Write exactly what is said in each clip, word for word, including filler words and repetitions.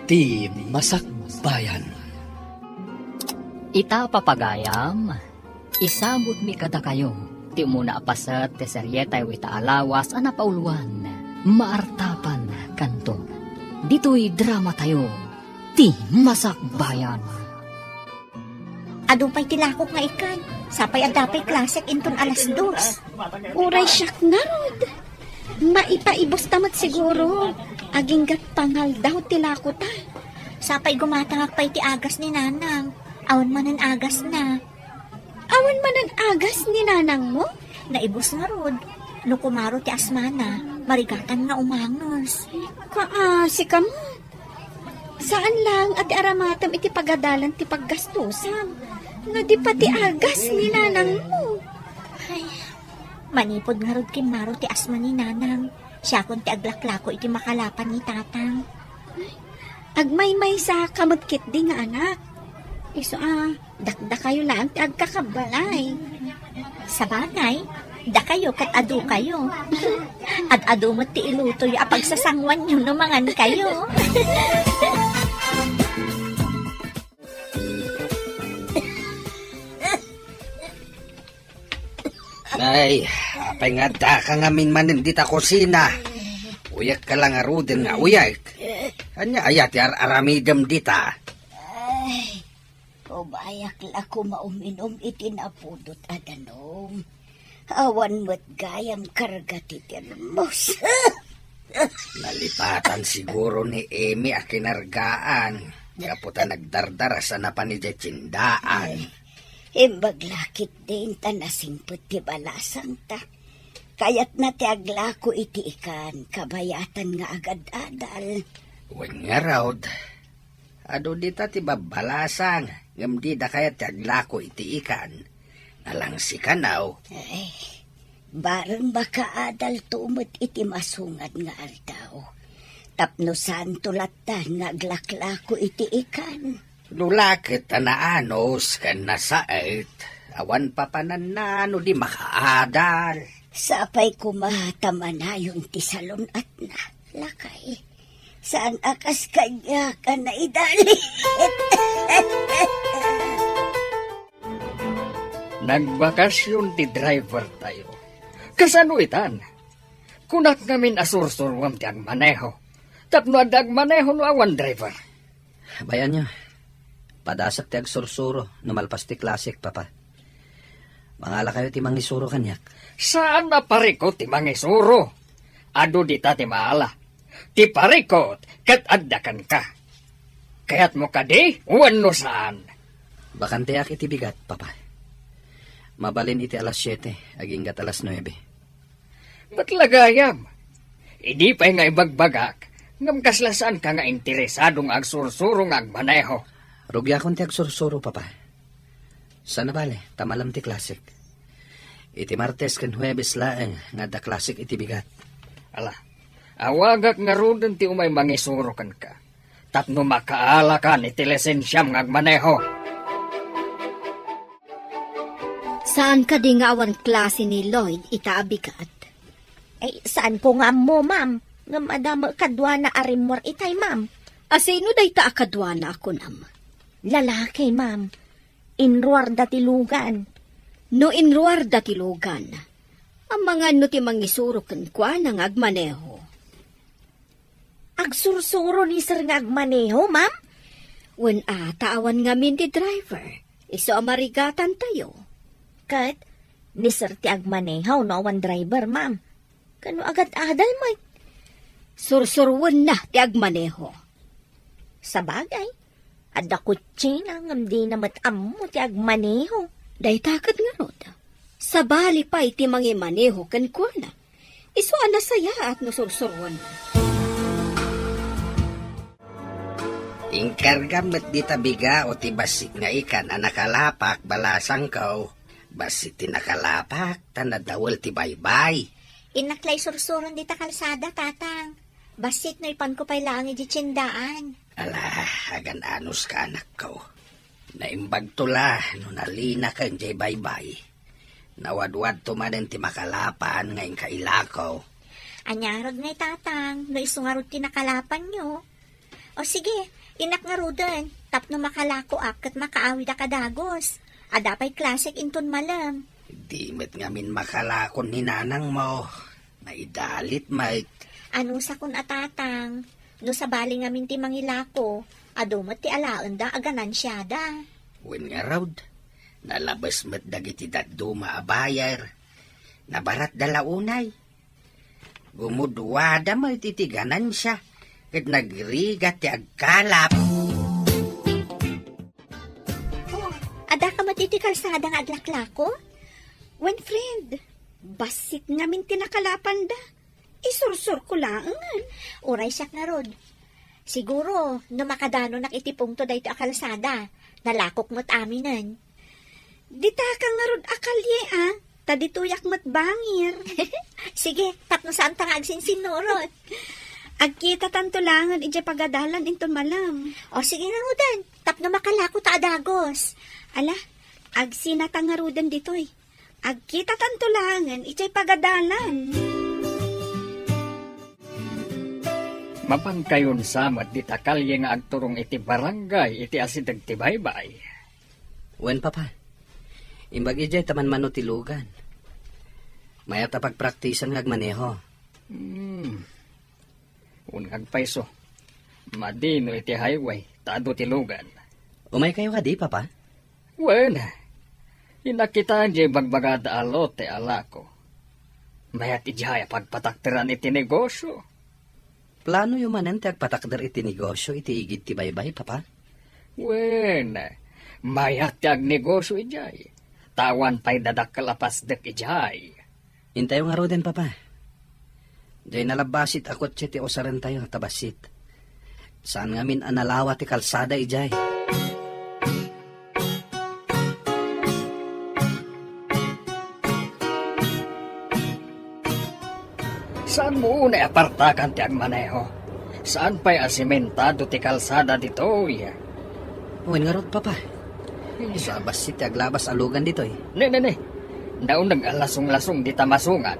Ti Masakbayan. Ita, papagayam, isabutmi kadakayo ti umuna a paset ti serietayo ita a lawas a napauluan, Maartapan Kanto. Ditoy dramatayo, Ti Masakbayan. Adu pay ti lakok nga ikkan. Sapay adda pay klasek inton alas dos. Uray siak ngarud. Maipaibus ta met siguro. Aginggat pangaldaw ti lakota. Sapay gumatangak pay ti agas ni Nanang. Awan manen agasna. Awan manen agas ni Nanangmo? Naibus ngarud. No kumaro ti asmana, marigatan nga umanges. Kaasi ka met. Saan laeng a ti aramatem iti pagadalan ti paggastosam. No di pati agas ni Nanangmo. Ay, manipud ngarud kimmaro ti asma ni Nanang, siakon ti aglaklako iti makalapan ni Tatang. Agmaymaysa ka met ketdi nga anak. Isu a, dakdakayo laeng ti agkakabbalay. Sabagay, dakayo ket adukayo. Ad-adu met ti ilutoyo a pagsasanguanyo no mangankayo. Ay, apay nga addaka ngamin manen dita kusina? Uyekka la ngaruden nga uyek. Ania aya ti ar-aramidem dita? Ay, umayak la koma uminom iti napudot a danum. Awan met gayam karga ti termos. Nalipatan siguro ni Emi a kinargaan, gapu ta nagdardaras a napan idiay tiendaan. Ay, imbag la ketdin ta nasingpet ti balasangta. Kayatna ti aglako iti ikan, kabayatan nga agad-adal. Wen ngarud, adu dita ti babbalasang, ngem dida kayat ti aglako iti ikan. Nalangsi kano. Ay, bareng makaadalto met iti masungad nga aldaw. Tapno saanto latta nga aglaklako iti ikan. No la ket ta naanus ken nasaet, awan papananna no di makaadal. Sapay koma ta manayon ti salun-atna, lakay. Saan a kas kaniak a naidalit. Nagbakasyon ti driver tayo. Kasano itan? Kunak ngamin a sursuruam ti agmaneho. Tapno adda agmaneho no awan driver. Bay-anyo, padasek ti agsursuro no malpas ti klasek, Papa. Mangalakayo ti mangisuro kaniak. Saan a parikut ti mangisuro. Adu dita ti maala. Ti parikut ket adda kenka. Kayatmo kadi wenno saan? Bakanteak iti bigat, Papa. Mabalin iti alas siete, aginggat alas nuebe. Met la gayam. Idi pay nga ibagbagak, ngem kasla saanka nga interesado nga agsursuro nga agmaneho. Rugiakon ti agsursuro, Papa. Saan a bale, ta malem ti klasek. Iti Martes ken Huebes laeng nga adda klasek iti bigat. Ala, awagak ngaruden ti umay mangisuro kenka. Tapno makaalakan iti lisensiam nga agmaneho. Saan kadi nga awan klase ni Lloyd ita a bigat? Ay, saanko nga ammo, ma'am. Ngem adda met kaduana a rimmuar itay, ma'am. A sino dayta a kaduana a kunam? Lalaki, ma'am. Inruarda ti lugan. No inruarda ti lugan, amangan no ti mangisuro kenkuana nga agmaneho. Agsursuro ni sir nga agmaneho, ma'am? Wen a, ta awan ngamin ti driver. Isu a marigatantayo. Ket, ni sir ti agmaneho no awan driver, ma'am. Kano agad-adal met? Sursuruenna ti agmaneho. Sabagay, adda kutsina ngem dina met ammo ti agmaneho. Dayta ket ngarud, sabali pay ti mangimaneho kenkuana. Isu a nasayaat no sursuruenna. Inkargam met dita bigao ti bassit nga ikan a nakalapak, balasangko. Bassit ti nakalapak, ta nadawel ti baybay. Innak la isursuron dita kalsada, Tatang. Bassit no ipanko pay laeng idiay tiendaan. Ala, agan-anuska, anakko. Naimbagto la no nalinaken diay baybay. Nawadwadto manen ti makalapan nga inka ilako. Aniarod ngay, Tatang, no isu ngarud ti nakalapanyo? O sige, innak ngaruden, tapno makalakoak ket makaawidak a dagus. Adda pay klasek inton malem. Di met ngamin makalako ni nanangmo. Naidalit met. Anusakon a tatang, no sabali ngamin ti mangilako, adu met ti alaenda a ganansiada. Wen ngarud, nalabes met dagiti dadduma a buyer. Nabaratda la unay. Gumuduada met iti ganansia, ket nagrigat ti agkalap. Oh, adda ka met iti kalsada nga aglaklako? Wen, friend, bassit ngamin ti nakalapanda. Isursurko laengen. Uray siak ngarud. Siguro, no makadanonak iti pungto daytoy a kalsada, nalakok met aminen. Dita ka ngarud a kalye, a. Ta ditoyak met bangir. Sige, tapno saanta nga agsinsinnurot. Agkitatanto laengen idiay pagadalan inton malem. O sige ngaruden, tapno makalako ta a dagus. Ala, agsinata ngaruden ditoy. Agkitatanto laengen idiay pagadalan. Mapankayon sa met dita kalye nga agturong iti barangay iti asideg ti baybay. Wen, Papa. Imbag idiay ta manmano ti lugan. Mayat a pagpraktisan nga agmaneho. Hmm. Wen, agpayso. Madi no iti highway, ta adu ti lugan. Umaykayo kadi, Papa? Wen, innak ita diay bagbagada a lote a lako. Mayat idiay a pagpatakderan iti negosio. Planoyo manen ti agpatakder iti negosio iti igid ti baybay, Papa? Wen, mayat ti agnegosio idiay. Ta awan pay dadakkel a pasdek idiay. Intayo ngaruden, Papa. Diay nalabbasit a kotse ti usarentayo ta bassit. Saan ngamin a nalawa ti kalsada idiay. Saanmo unay a partakan ti agmaneho? Saan pay a simentado ti kalsada ditoy? Wen ngarud, Papa. Isu a bassit ti aglabas a lugan ditoy. Ne, ne, ne. Nauneg a lasonglasong dita masungad.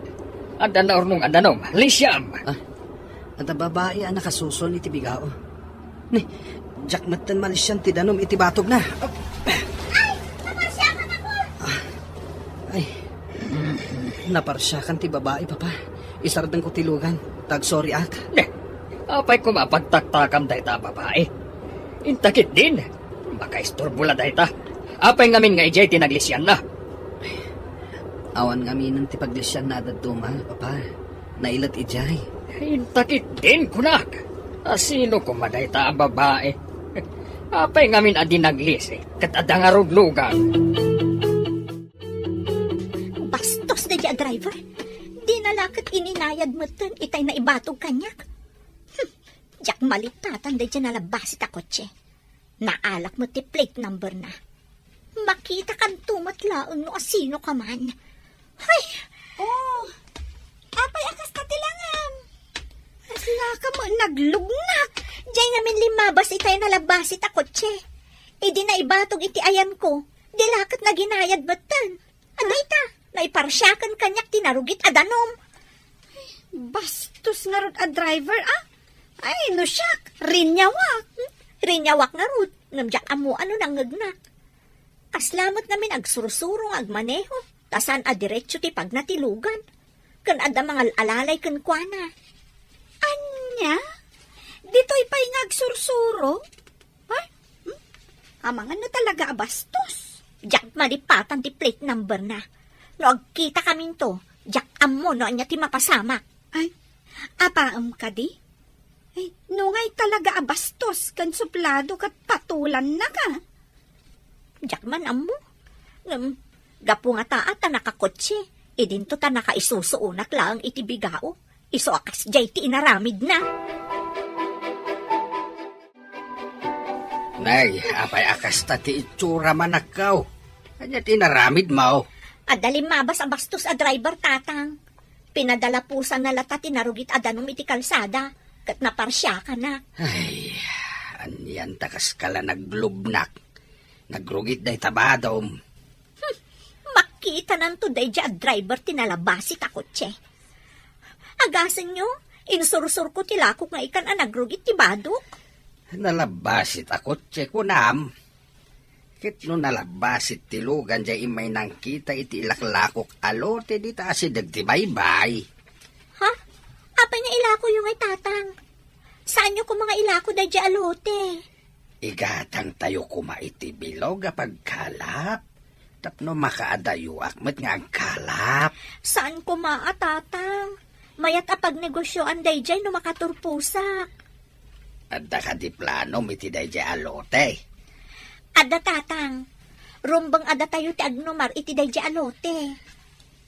Adda naurnong a danum. Lisiam! Ah, adda babai a nakasuson iti bigao. Ne, diak metten malisian ti danum iti batogna. Ay! Naparsiakan ako! Ah, ay, naparsiakan ti babai, Papa. Isardengko ti lugan. Tagsoriak. Ne, apay koma a pagtaktakam dayta a babai? Inta ketdin. Makaisturbo la dayta. Apay ngamin nga idiay ti naglisianna? Awan ngaminen ti paglisianna a dadduma, Papa. Nailet idiay. Inta ketdin, kunak. A sino koma dayta a babai? Apay ngamin a di naglisi ket adda ngarud lugan? Bastos daydiay a driver. Dina la ket ininayad metten itay naibatog kaniak. Hmm, diak malitatan daydiay nalabbasit a kotse. Naalak met ti plate number na. Makitakanto met laeng no asino ka man. Hay! Oh, apay a kasta ti langam? Aslaka met naglugnak. Diay ngamin limmabas itay nalabbasit a kotse. Idi naibatog iti ayanko, di la ket naginayad metten. Adayta, naiparsiakan kaniak ti narugit a danum. Bastos ngarud a driver, a? Ay, no siak, riniawak. Riniawak ngarud, ngem diak ammo a no nangngegnak. Kasla met ngamin agsursuro nga agmaneho, ta saan a diretso ti pagna ti lugan. Ken adda mangal-alalay kenkuana. Ania? Ditoy pay nga agsursuro? Ha? Hmm? Amangan no talaga a bastos. Diak malipatan ti plate number na. No agkitakaminto, diak ammo no ania ti mapasamak. Ay, apaem kadi? Ay, nungay talaga a bastos ken suplado ket patulanna ka. Diak man ammo. Ngem, gapu nga taat a nakakotse, idinto ta nakaisusuonak laeng iti bigao. Isu a kasdiay ti inaramidna. Nay, apay a kasta ti itsura, manakkaw? Ania ti inaramidmo? Adda limmabas a bastos a driver, tatang. Pinadalapusanna latta ti narugit a danum iti kalsada, ket naparsiakanak. Ay, anian ta kaskala naglubnak. Nagrugit dayta badom. Hmm, makitananto daydiay a driver ti nalabasit a kotse. Agasenyo, insursurko ti lakok nga ikan a nagrugit ti badok. Nalabbasit a kotse, kunam. Ket no nalabbasit ti lugan jay immay nangkita iti ilaklakok a lote dita asideg ti baybay. Ha? Apay nga ilakoyo ngay, Tatang? Saanyo koma nga ilako dayjay a lote? Igatangtayo koma iti bilog a pagkalap tapno makaadayoak met nga agkalap. Saan koma a, Tatang? Mayat a pagnegosioan dayjay no makaturposak. Adda kadi planom iti dayjay a lote? Adda, Tatang. Rumbeng a datayo ti agnumar iti dayjay a lote.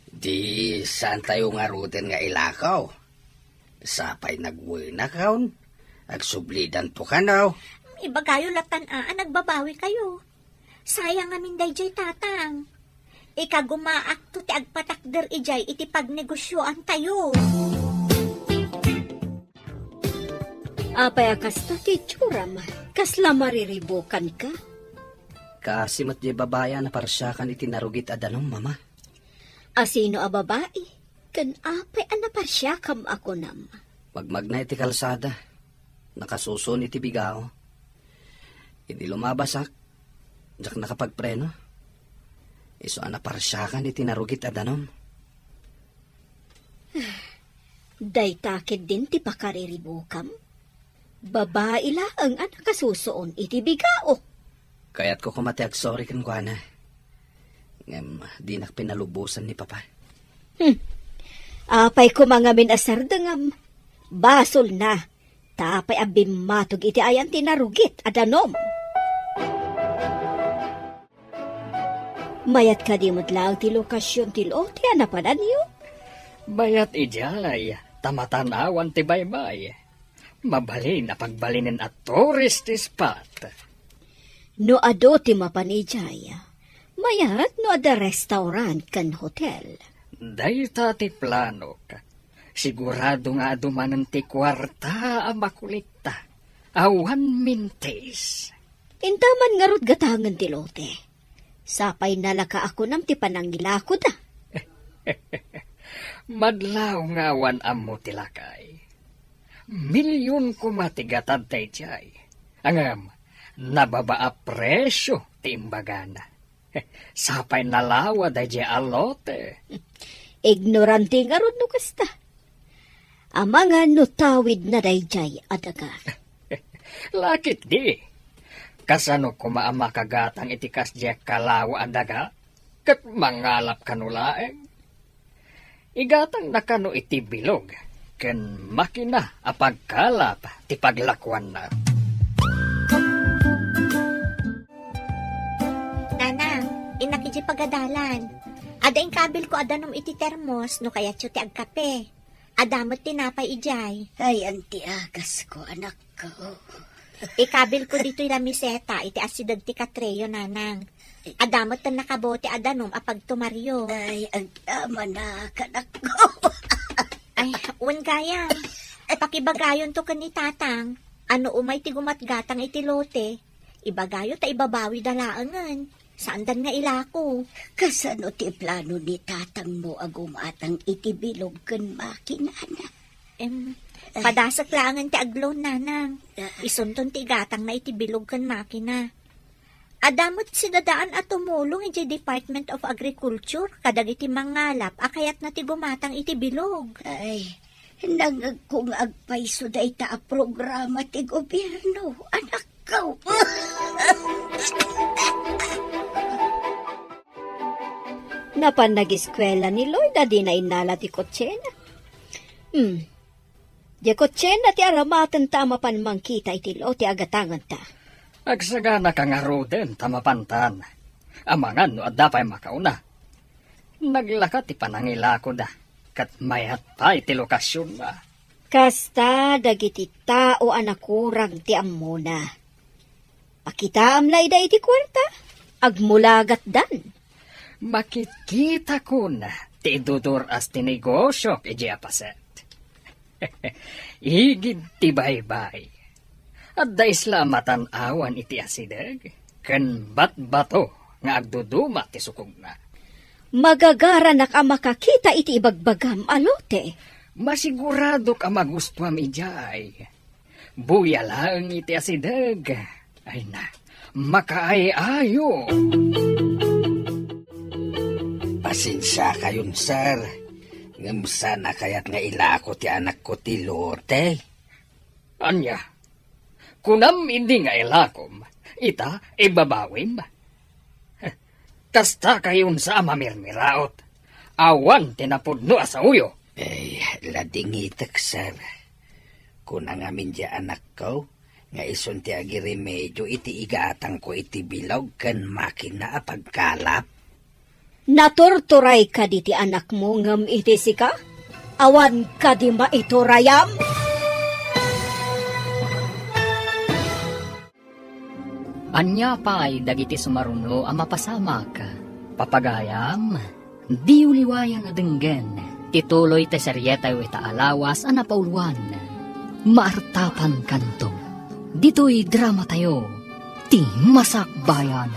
Di, saantayo ngaruden nga ilakaw. Sapay nagwenakon, agsublidanto kano. Ibagayo latan a, a nagbabawikayo. Sayang ngamin dayjay, Tatang. Ikagumaakto ti agpatakder idiay iti pagnegosioantayo. Apay a kasta ti itsuram? Kasla mariribukanka? Kaasi met diay babai a naparsiakan iti narugit a danum, Mama. Asino a babai? Ken apay a naparsiakam a kunam? Magmagna iti kalsada. Nakasuson iti bigao. Idi lumabasak, diak nakapagpreno. Isu a naparsiakan iti narugit a danum. Dayta ketdin ti pakariribukam? Babai laeng a nakasusuon iti bigaok. Kayatko koma ti agsorry kenkuana. Ngem dinak pinalubosan ni Papa. Hmm. Apay koma ngamin a sardengam? Basolna. Ta apay a bimmatog iti ayan ti narugit a danum? Mayat kadi met laeng ti lokasion ti lote a napananyo? Mayat idiay, ta matanawan ti baybay. Mabalin a pagbalinen a tourist spot. No adu ti mapan idiay, mayat no adda restaurant ken hotel. Dayta ti planok. Sigurado nga adu manen ti kuarta a makulitta. Awan mintis. Intaman ngarud gatangen ti lote. Sapay nalaka a kunam ti panangilakoda. Madlaw nga awan ammo ti lakay. Milyon koma ti gatad daydiay. Ngem, nababa a presio ti imbagana. Sapay nalawa daydiay a lote. Ignorante ngarud no kasta. Amangan no tawidna daydiay a daga. Lakit di. Kasano koma a makagatang iti kasdiay kalawa a daga? Ket mangalap kano laeng? Igatangna kano iti bilog ken makina a pagkalap ti paglakuanna. Nanang, innak idiay pagadalan. Adda inkabilko a danum iti termos no kayatyo ti agkape. Adda met tinapay idiay. Ay, anti agasko, anakko. Ikabilko ditoy lamiseta iti asideg ti katreyo, nanang. Adda met nakabote a danum a pagtumaryo. Ay, agdamanak, anakko. Ay, wen gayam. Pakibagayonto ken ni tatang. No umay ti gumatgatang iti lote, ibagayo ta ibabawida laengen. Saandan nga ilako. Kasano ti plano ni tatangmo a gumatang iti bilog ken makinana? Em, padasek laengen ti agloan, nanang. Ah. Isunton ti igatangna iti bilog ken makina. Adda met sidadaan a tumulong idiay Department of Agriculture kadagiti mangalap a kayatna ti gumatang iti bilog. Ay, nangngegko nga agpayso dayta a programa ti gobierno, anakko. Napan nagiskuela ni Lloyd a dina innala ti kotsena. Hmm. Diay kotsena ti aramatenta a mapan mangkita iti lote a gatangenta. Agsaganaka ngaruden ta mapantan. Amangan no adda pay makauna. Naglaka ti panangilakoda, ket mayat pay ti lokasionna. Kasta dagiti tao a nakurang ti ammona. Pakitaam layda iti kuarta, agmulagatdan. Makitkitakon ti idudur-as ti negosiok idiay a paset. Igid ti baybay. Adda isla a matan-awan iti asideg, ken batbato nga agduduma ti sukogna. Magagaranak a makakita iti ibagbagam a lote. Masiguradok a magustuam idiay. Buya laeng iti asideg. Ay na, makaay-ayo. Pasensiakayon, sir. Ngem saan a kayat nga ilako ti anakko ti lote. Ania? Kunam idi nga ilakom, ita ibabawim? Kasta kay unsa a mamirmiraot? Awan ti napudno a saoyo. Ay, ladingitek, sir. Kuna ngamin diay anakko nga isun ti agiremedio iti igatangko iti bilog ken makina a pagkalap. Naturturay kadi ti anakmo ngem iti sika? Awan kadi maiturayam? Ania pay dagiti sumaruno a mapasamak? Papagayam, diyo liwayan a denggen ti tuloy ti serietayo ita a lawas a napauluan, Maartapankanto. Ditoy dramatayo, Ti Masakbayan.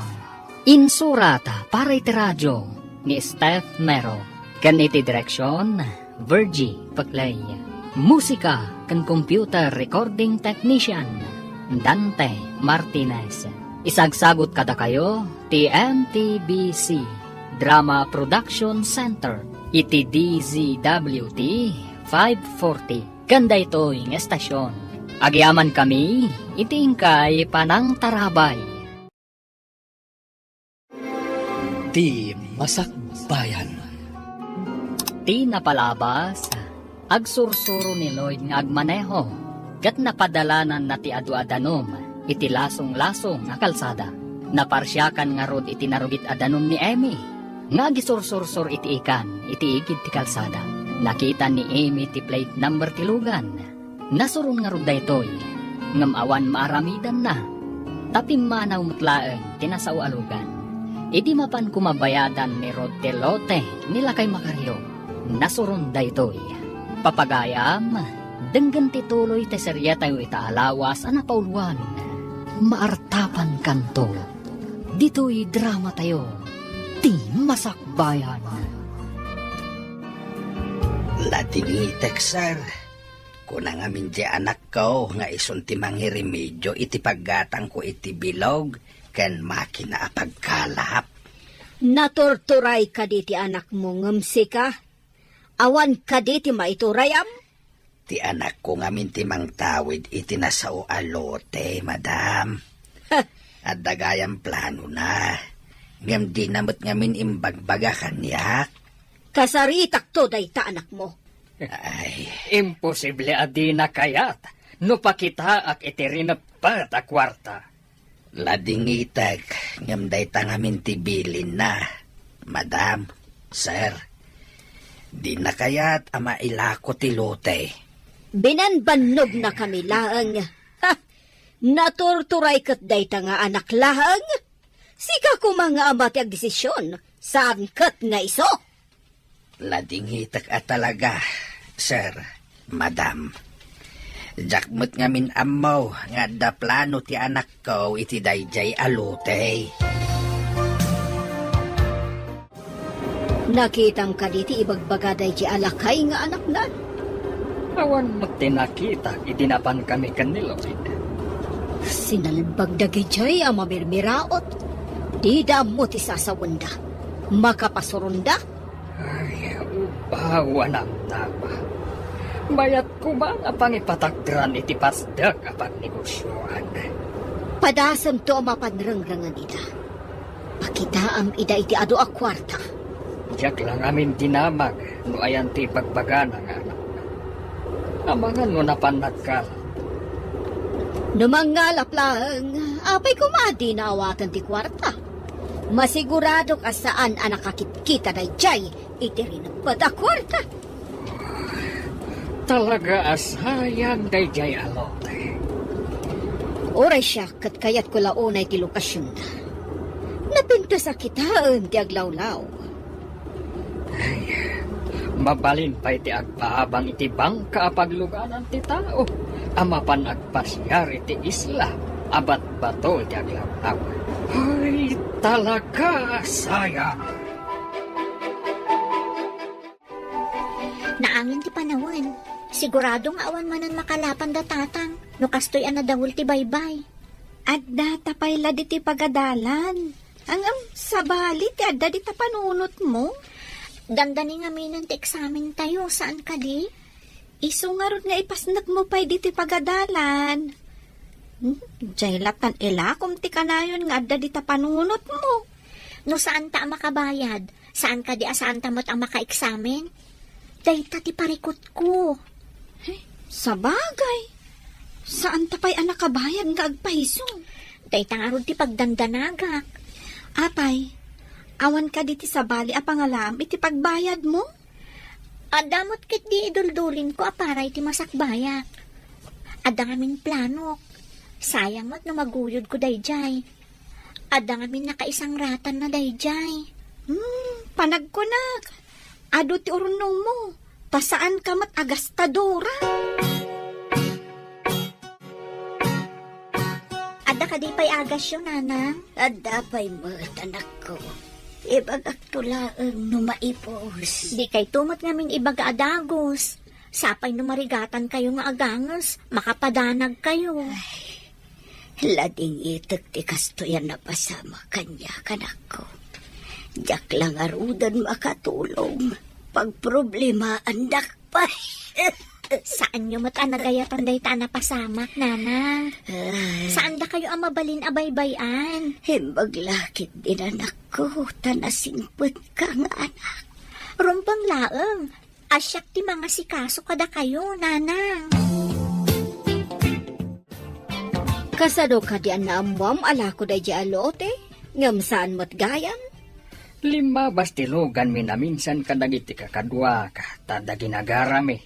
Insurat para iti radio ni Steph Mero, ken iti direksion, Virgie Peclay. Musika ken computer recording technician, Dante Martinez. Isagsagut kadakayo ti M T B C Drama Production Center iti D Z W T five forty ken daytoy nga estasion. Agyamankami iti inkay panangtarabay. Ti Masakbayan. Ti napalabas, agsursuro ni Lloyd nga agmaneho, ket napadalananna ti adu a danum iti lasonglasong a kalsada. Naparsiakan ngarud iti narugit a danum ni Emmy nga agisursursor iti ikan iti igid ti kalsada. Nakita ni Emmy ti plate number ti lugan. Nasuron ngarud daytoy, ngem awan maaramidanna, ta pimmanaw met laeng ti nasao a lugan. Idi mapan koma bayadan ni Rod ti lote ni Lakay Macario, nasuron daytoy. Papagayam, denggen ti tuloy ti serietayo ita a lawas a napauluan, Maartapankanto. Ditoy dramatayo, Ti Masakbayan. Ladingitek, sir. Kuna ngamin diay anakko nga isun ti mangiremedio iti paggatangko iti bilog ken makina a pagkalap. Naturturay kadi ti anakmo ngem sika? Awan kadi ti maiturayam? Ti anakko ngamin ti mangtawid iti nasao a lote, madam. Heh. Adda gayam planona, ngem dina met ngamin imbagbaga kaniak. Kasaritakto dayta anakmo. Ay. Imposible a dina kayat no pakitaak iti rineppet a kuarta. Ladingitek, ngem dayta ngamin ti bilinna, madam, sir. Dina kayat a mailako ti lote. Binanbannognakami laeng. Ha! Naturturay ket dayta nga anak laeng? Sika koma nga ama ti agdesision, saan ket nga isu. Ladingitek a talaga, sir, madam. Diak met ngamin ammo nga adda plano ti anakko iti daydiay a lote. Nakitam kadi ti ibagbaga daydiay a lakay nga anakna? Awan met ti nakitak idi napankami ken ni Lloyd. Sinalbag dagidiay a mamirmiraot. Dida ammo ti sasawenda. Makapasuronda? Ay, ubaw a namnama. Mayat koma nga pangipatakderan iti pasdek a pagnegosioan. Padasemto a mapan rengrengen ida. Pakitaam ida iti adu a kuarta. Diak la ngamin dinamag no ayan ti ibagbagana nga anakna. Amangan no napan nagkalap. No mangngalap laeng, apay koma a dina awaten ti kuarta? Masiguradok a saan a nakakitkita daydiay iti rineppet a kuarta. Talaga a sayang daydiay a lote. Uray siak ket kayatko la unay ti lokasionna. Napintas a kitaen ti aglawlaw. Ay, mabalin pay ti agpaabang iti bangka a pagluganan ti tao a mapan agpasiar iti isla a batbato iti aglawlaw. Ay, talaga a sayang. Naangin ti panawen. Sigurado nga awan manen makalapan da Tatang, no kastoy a nadawel ti baybay. Adda ta pay la ditoy pagadalan. Ngem, sabali ti adda dita panunotmo? Dandani ngaminen ti eksamen tayo, saan kadi? Isu ngarud nga ipasnekmo pay ditoy pagadalan. Hmm, diay lattan ilakom ti kanayon nga adda dita panunotmo. No saanta a makabayad, saan kadi a saanta met a makaeksamen? Dayta ti parikutko. Eh, sabagay, saanta pay a nakabayad nga agpayso. Dayta ngarud ti pagdandanagak. Apay, awan kadi ti sabali a pangalaam iti pagbayadmo? Adda met ketdi iduldulinko a para iti masakbayak. Adda ngamin planok. Sayang met no maguyodko daydiay. Adda ngamin nakaisangratanna daydiay. Hmm, panagkunak. Adu ti urunongmo. Ta saanka met a gastadora. Adda kadi pay agasyo, Nanang? Adda pay met, anakko. Ibagakto laeng no maipus. Dikayto met ngamin ibaga a dagus. Sapay no marigatankayo nga aganges, makapadanagkayo. Ay, ladingitek ti kastoy a napasamak kaniak, anakko. Diak la ngaruden makatulong. Pagproblemaandak pay. Saanyo met a nagayatan dayta a napasamak, Nanang. Ay. Saandakayo a mabalin a baybay-an. Imbag la ketdin, anakko, ta nasingpetka nga anak. Rumbeng laeng, a siak ti mangasikaso kadakayo, Nanang. Kasano kadi a naammoam a lako daydiay a lote, ngem saan met gayam? Limmabas ti luganmi naminsan kadagiti kakaduak, ta adda ginagarami.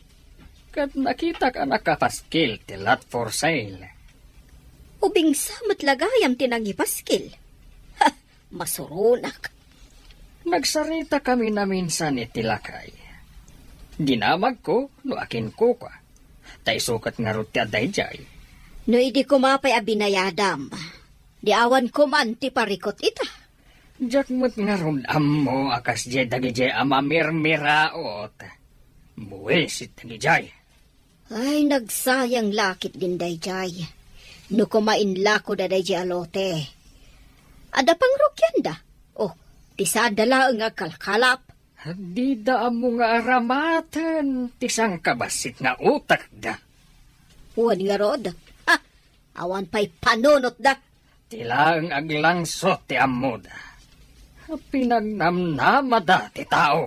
Ket nakitak a nakapaskil ti lot for sale. Ubingsa met la gayam ti nangipaskil. Ha! Masuronak. Nagsaritakami naminsan iti lakay. Dinamagko no akinkukua. Ta isu ket ngarud ti adda idiay. No idi koma pay a binayadam, di awan koman ti parikut ita. Diak met ngarud ammo a kasdiay dagidiay a mamirmiraot. Buis dagidiay. Ay, nagsayang la ketdin daydiay. No koma inlakoda daydiay a lote. Adda pangrugianda. Oh, ti saanda laeng nga agkalkalap. Dida ammo nga aramaten ti sangkabassit nga utekda. Wen ngarud, ha, awan pay panunotda. Ti laeng aglangsot ti ammoda. Pinagnamnamada ti tao.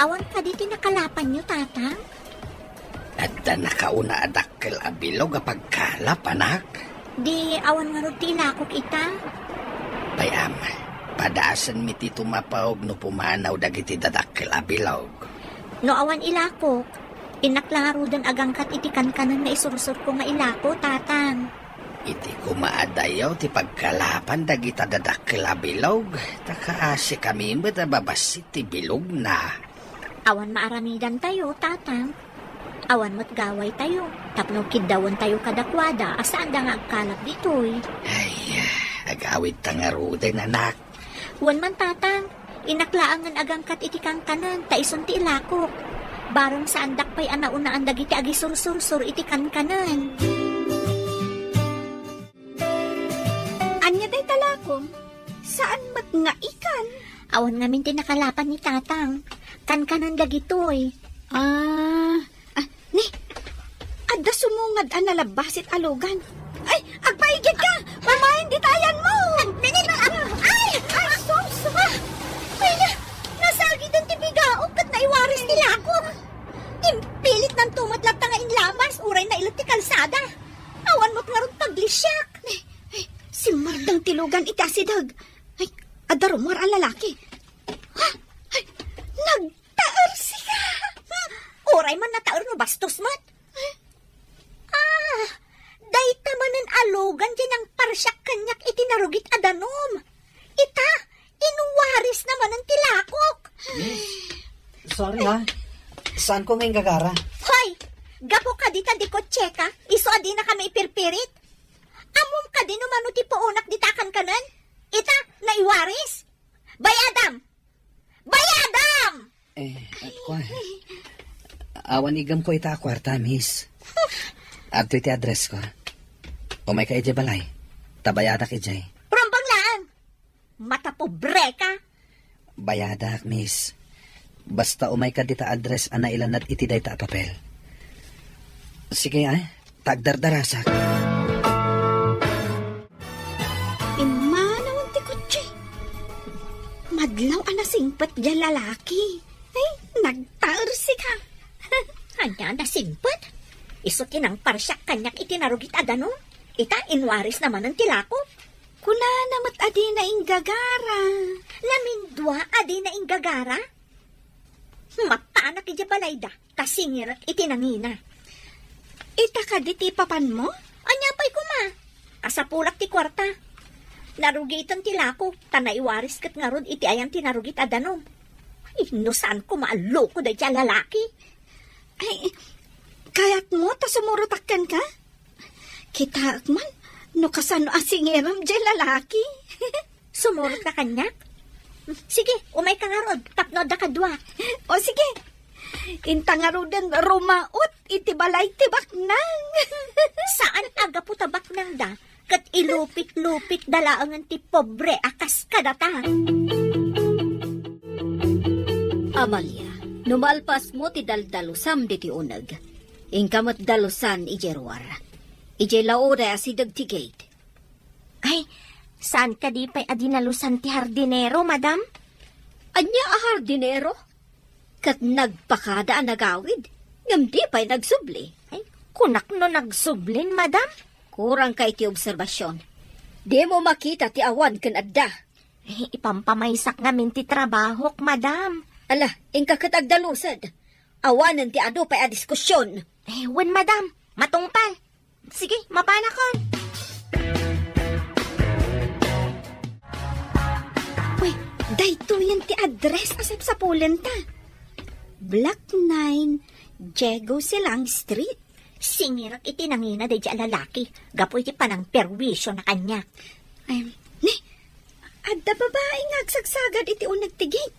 Awan kadi ti nakalapanyo, Tatang? Adda nakauna a dakkel a bilog a pagkalap, anak. Di awan ngarud ti ilakok ita? Payam, padasenmi ti tumapaw no pumanaw dagiti dadakkel a bilog. No awan ilakok, innak la ngaruden agangkat iti kankanen nga isursurko nga ilako, Tatang. Iti koma a dayaw ti pagkalapan dagita dadakkel a bilog, ta kaasikami met a babassit ti bilogna. Awan maaramidantayo, Tatang. Awan met gawaytayo, tapno kiddawentayo kadakuada a saanda nga agkalap ditoy. Ay, agawidta ngaruden, anak. Wen man, Tatang, innak laengen agangkat iti kankanen ta isun ti ilakok. Bareng saandak pay a naunaan dagiti agisursursor iti kankanen. Ania dayta lakom? Saan met nga ikan? Awan ngamin ti nakalapan ni Tatang. Kankanen dagitoy. Ah, ah, ni, adda sumungad a nalabbasit a lugan. Ay, agpaigidka! Mamayen dita ayanmo! Ay, ay, sus! Ah! Ay, na, nasagiden ti bigaok ket naiwaris ti lakok. Impilitnanto met latta nga inlamas, uray nailet ti kalsada. Awan met ngarud paglisiak. Ay, ay, simmardeng ti lugan iti asideg. Ay, adda rummuar a lalaki. Ha? Ay, nagtaersika! Hmm, uray man nataer no bastos met. Ah, dayta manen a lugan diay nangparsiak kaniak iti narugit a danum. Ita, inwarisna manen ti lakok. Miss, sorry ha. Saanko nga inggagara. Hoy, gapu kadi ta dikotseka, isu a dinaka maipirpirit? Ammom kadi no mano ti puonak dita a kankanen? Ita, naiwaris? Bayadam! Bayadam! Eh, kuan. Awan igamko ita a kuarta, miss. Adtoy ti addressko. Umayka idiay balay. Ta bayadak idiay. Rumbeng laeng! Matapobreka! Bayadak, miss. Basta umayka dita address a nailannad iti dayta a papel. Sige, ay. Ta agdardarasak. Immanawen ti kotse. Madlaw a nasingpet diay lalaki. Ay, nagtaersika. Ania, nasingpet? Isu ti nangparsiak kaniak iti narugit a danum. Ita, inwarisna manen ti lakok. Kunana met a dina inggagara. Namindua a dina inggagara? Mapanak idiay balayda, ta singirek iti nangina. Ita kadi ti ipapanmo? Ania pay koma? Kasapulak ti kuarta. Narugiten ti lakok, ta naiwaris ket ngarud iti ayan ti narugit a danum. Ay, no saan koma a loko dayta a lalaki. Ay, kayatmo ta sumurotak kenka? Kitaek man no kasano a singiram diay lalaki. Sumurot ka kaniak? Sige, umayka ngarud, tapno adda kadua. O sige, inta ngaruden rumaot iti balay ti baknang. Saan a gapu ta baknangda, ket ilupit-lupitda laengen ti pobre a kas kadata. Amalia, no malpasmo ti daldalusam ditoy uneg, inka met dalusan idiay ruar. Idiay laoda asideg ti gate. Ay, saan kadi pay a dinalusan ti hardinero, madam? Ania a hardinero? Ket nagpakada a nagawid, ngem di pay nagsubli. Ay, kunak no nagsublin, madam? Kurangka iti obserbasion. Dimo makita ti awan ken adda. Eh, ipampamaysak ngamin ti trabahok, madam. Ala, inka ket agdalused. Awanen ti adu pay a diskusion. Eh, wen, madam. Matungpal. Sige, mapanakon. Uy, daytoyen ti address a sapsapulenta. Block nine, Diego Silang Street. Singirek iti nangina daydi a lalaki gapu iti panangperwisio na kaniak. Ay, ni, adda babai nga agsagsagad iti uneg ti gate.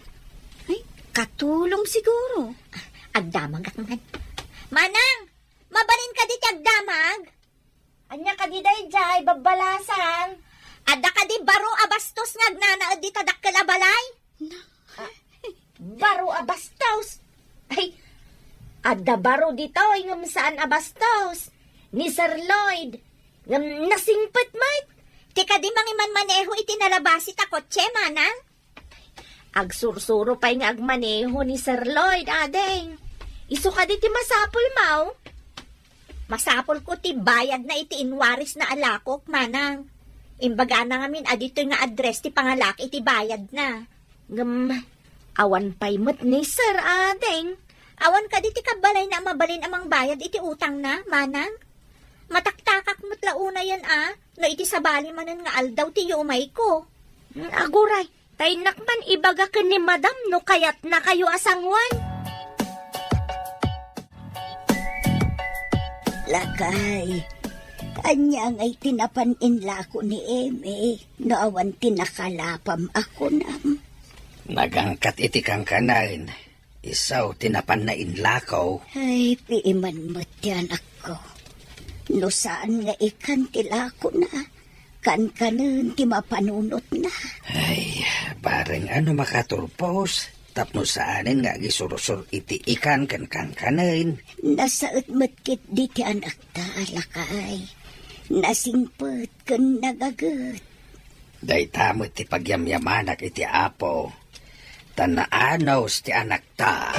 Ay, katulong siguro. Agdamagak man. Manang, mabalin kadi ti agdamag? Ania kadi daydiay, babbalasang? Adda kadi baro a bastos nga agnanaed dita dakkel a balay? Na- Ah, baro a bastos? Ay, adda baro ditoy ngem saan a bastos. Ni Sir Lloyd. Ngem nasingpet met. Ti kadi mangimanmaneho iti nalabasi ta kotse, manang? Agsursuro pay nga agmaneho ni Sir Lloyd, ading. Isu kadi ti masapul, maw? Masapul ko ti bayadna iti inwarisna a lakok, manang. Imbagana ngamin a ditoy nga address ti pangalak iti bayadna. Ngem, awan pay met ni Sir, ading. Awan kadi ti kabbalayna a mabalin a mangbayad iti utangna, manang? Mataktakak met la unayen a, no iti sabali manen nga aldaw ti yumayko. Mm, aguray, ta innak man ibaga ken ni Madam no kayatnakayo a sanguan. Lakay, ania ngay ti napan inlako ni Emi no awan ti nakalapam a kunam? Nagangkat iti kankanen. Isu ti napanna inlako. Ay, piiman met ti anakko. No saan nga ikan ti lakona, kankanen ti mapanunotna. Ay, bareng a no makaturpos, tapno saanen nga agisursor iti ikan ken kankanen. Nasaet met ketdi ti anakta, lakay. Nasingpet ken nagaget. Dayta met ti pagyamyamanak iti Apo, ta naanus ti anakta.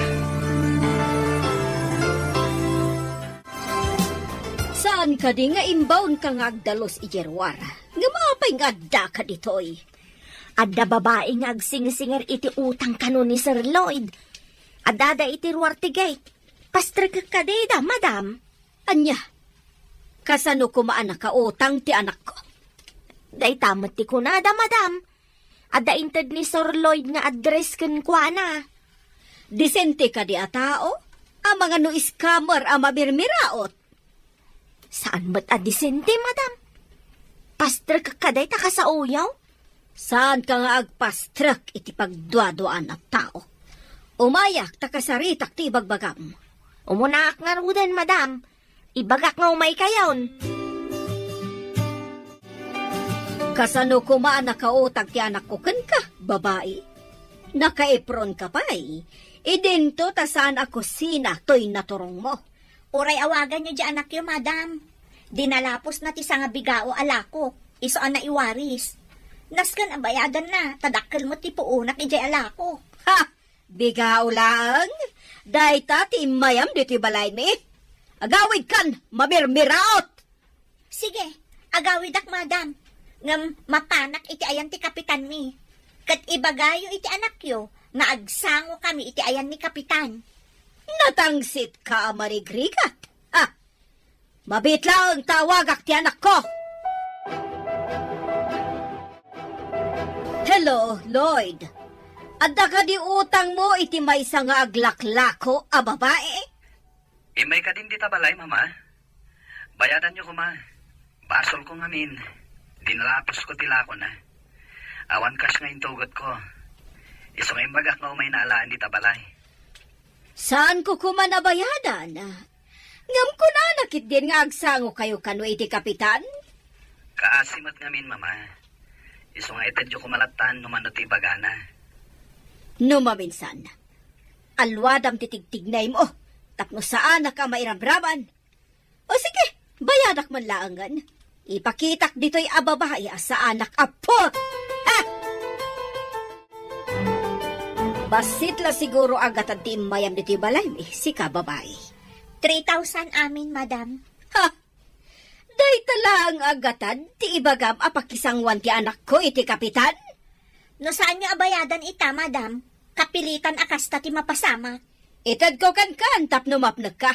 Saan kadi nga imbaonka nga agdalus idiay ruar? Ngem apay nga addaka ditoy? Adda babai nga agsingsingir iti utang kano ni Sir Lloyd. Addada iti ruar ti gate. Pastrekek kadi da, madam? Ania? Kasano koma a nakautang ti anakko? Dayta met ti kunada, madam. Adda inted ni Sir Lloyd nga address kenkuana. Disente kadi a tao? Amangan no scammer a mamirmiraot? Saan met a disente, madam. Pastrek ka dayta kasaoyaw? Saanka nga agpastrek iti pagduaduaan a tao. Umayak ta kasaritak ti ibagbagam. Umunaak ngaruden, madam. Ibagak nga umaykayon. Kasano koma a nakautag ti anakko kenka, babai? Nakaipronka pay. Idinto ta saan a kusina toy naturongmo. Uray awaganyo diay anakyo, madam. Dinalapusna ti sangabigao a lakok, isu a naiwaris. Nasken a bayadanna, ta dakkel met ti puonak idiay a lakok. Ha! Bigao laeng? Dayta ti immayam ditoy balaymi? Agawidkan, mamirmiraot! Sige, agawidak, madam. Ngem mapanak iti ayan ti kapitanmi. Ket ibagayo iti anakyo nga agsangokami iti ayan ni kapitan. Natangsitka a marigrigat. Ha! Mabiit laeng ta awagak ti anakko. Hello, Lloyd. Adda kadi utangmo iti maysa nga aglaklako a babai? Immay kadin dita balay, Mama. Bayadanyo koma. Basolko ngamin. Dinalaposko ti lakona. Awan cash nga intugotko. Isu nga imbagak nga umayna alaen dita balay. Saanko koma a bayadan? Ngem kunana ketdin nga agsangokayo kano iti kapitan? Kaasi met ngamin, Mama. Isu nga itedyo koma lattan no mano ti ibagana. No maminsan, alwadam ti tigtignaymo tapno saanak a mairabraban. O sige, bayadak man laengen. Ipakitak ditoy a babai a saanak a put! Ha! Bassit la siguro a gatad ti immayam ditoy balaymi, sika babai. Three thousand amin, madam. Ha! Dayta laeng a gatad ti ibagam a pakisangoan ti anakko iti kapitan? No saanyo a bayadan ita, madam, kapilitan a kasta ti mapasamak. Itedko kenkan tapno mapnekka.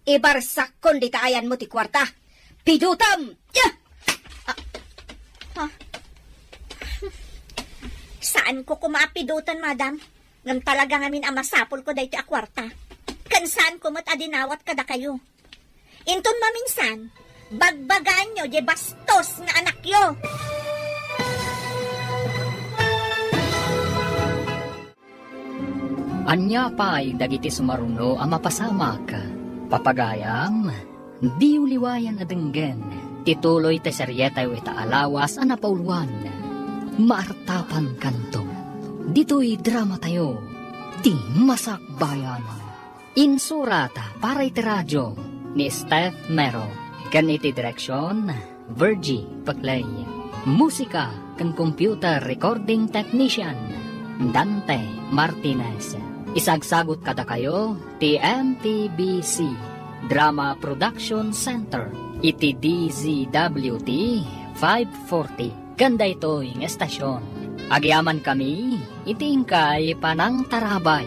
Ibarsakkon dita ayanmo ti kuarta. Pidutam! Ya! Ah, ha? Saanko koma a pidutan, madam. Ngem talaga ngamin a masapulko daytoy a kuarta. Ken saanko met a dinawat kadakayo. Inton maminsan, bagbagaanyo diay bastos nga anakyo. Ania pay dagiti sumaruno a mapasamak? Papagayam, diyo liwayan a denggen ti tuloy ti serietayo ita a lawas a napauluan. Maartapankanto. Ditoy dramatayo, ti Masakbayan. Insurat para iti radio ni Steph Mero, ken iti direksion, Virgie Peclay. Musika ken computer recording technician, Dante Martinez. Isagsagut kadakayo ti M P B C Drama Production Center iti D Z W T five forty. Ken daytoy nga estasion, agyamankami iti inkay panangtarabay.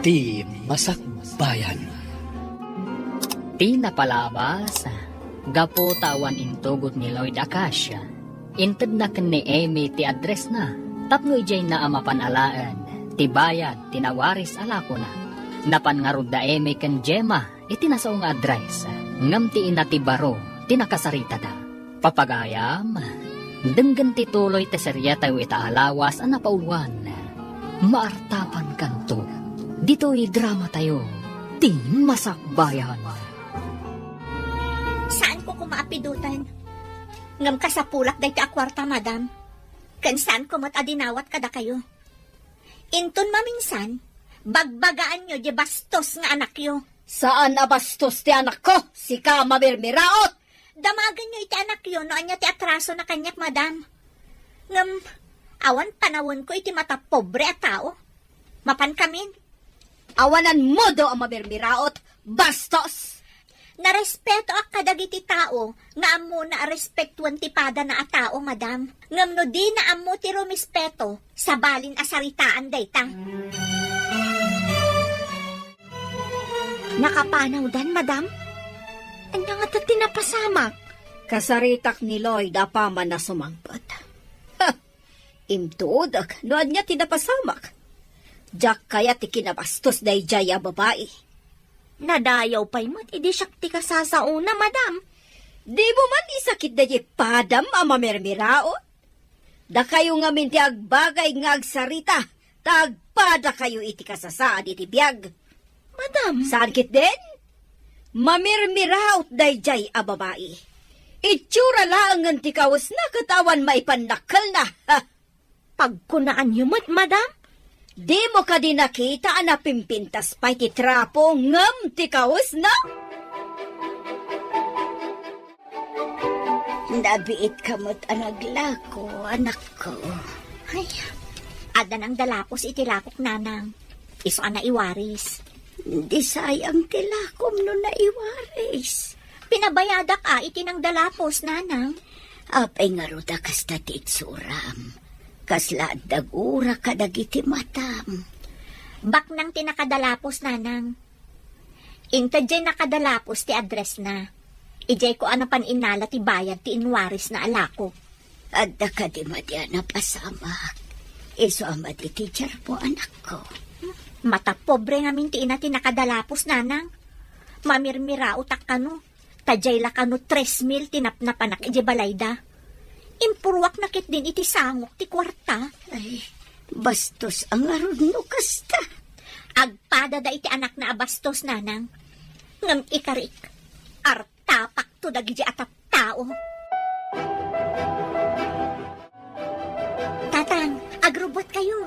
Ti Masakbayan. Ti napalabas, gapu ta awan intugot ni Lloyd a cash, intedna ken ni Amy ti addressna tapno idiayna a mapan alaen ti bayad ti nawaris a lakona. Napan ngarud da Amy ken Gemma iti nasao nga address, ngem ti ina ti baro ti nakasaritada. Papagayam, denggen ti tuloy ti serietayo ita a lawas a napauluan. Maartapankanto. Ditoy dramatayo, ti Masakbayan. Saanko koma a pidutan. Ngem kasapulak dayta a kuarta, madam. Ken saanko met a dinawat kadakayo. Inton maminsan, bagbagaanyo diay bastos nga anakyo. Saan a bastos ti anakko, sika a mamirmiraot! Damagenyo iti anakyo no ania ti atrasona kaniak, madam. Ngem, awan panawenko iti matapobre a tao. Mapankamin. Awan ammoda a mamirmiraot, bastos! Narespetoak kadagiti tao nga ammona a respetuen ti padana a tao, madam. Ngem no dina ammo ti rumispeto, sabalin a saritaan dayta. Nakapanawdan, madam? Ania ngata ti napasamak? Kasaritak ni Lloyd apaman a sumangpet. Ha! Intuodek no ania ti napasamak. Diak kayat ti kinabastos daydiay a babai. Nadayaw pay met idi siak ti kasasaona, madam. Dimo man isakit daydiay padam a mamirmiraot? Dakayo ngamin ti agbagay nga agsarita ta agpadakayo iti kasasaad iti biag. Madam. Saan ketdin? Mamirmiraot daydiay a babai. Itsura laengen ti kawesna ket awan maipannakkelna. Ha! Pagkunaanyo met, madam? Dimo kadi nakita a napimpintas pay ti trapo ngem ti kawesna? Nabiit ka met a naglako, anakko. Ay, adda nang dalapos iti lakok, nanang. Isu a naiwaris. Di sayang ti lakom no naiwaris. Pinabayadak a iti nang dalapos, nanang. Apay ngarud a kasta ti itsuram? Kasla adda gura kadagiti matam. Baknang ti nakadalapos, nanang. Inted jay nakadalapos ti address na. Ijay ko a napan innala ti bayad ti inwaris na a lakok. Adda kadi madi a napasamak? Isu a madi ti tiyerpo, anakko. Matapobre ngamin ti ina ti nakadalapos, nanang. Mamirmiraotak kano. Ta jay la kano tres mil ti napnapanak ijay balayda. Impurruakna ketdin iti sangok ti kuarta. Ay, bastos a ngarud no kasta. Agpadada iti anakna a bastos, nanang. Ngem ikarik, artapakto dagiti a tattao. Tatang, agrubbuatkayo.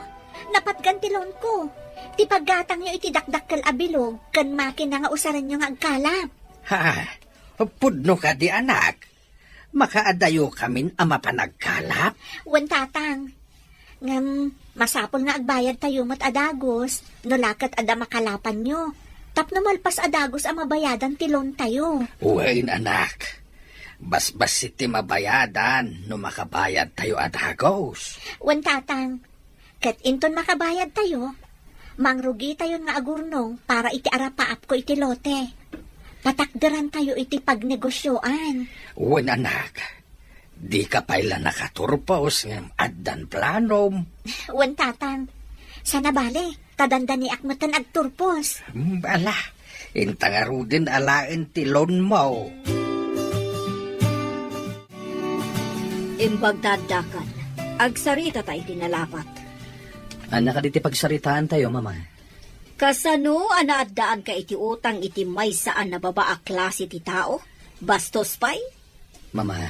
Napatgan ti loanko. Ti paggatangyo iti dakdakkel a bilog ken makina nga usarenyo nga agkalap. Ha? Pudno kadi, anak? Makaadayo kamin a mapan agkalap? Wen, tatang. Ngem, masapul nga agbayadtayo met a dagus, no la ket adda makalapanyo. Tapno malpas a dagus a mabayadan ti loantayo. Wen, anak. Basbassit ti mabayadan no makabayadtayo a dagus. Wen, tatang. Ket inton makabayadtayo, mangrugitayon nga agurnong para iti arapaapko iti lote. Patakderantayo iti pagnegosioan. Wen, anak, dika pay la nakaturpos ngem addan planom. Wen, tatang. Sana bale, ta dandaniak metten agturpos. Hmm, ala, inta ngaruden alaen ti loanmo. Imbag ta addakan, agsaritata iti nalapat. Ania kadi ti pagsaritaantayo, Mama? Kasano a naaddaanka iti utang iti maysa a nababa a klase ti tao? Bastos pay? Mama,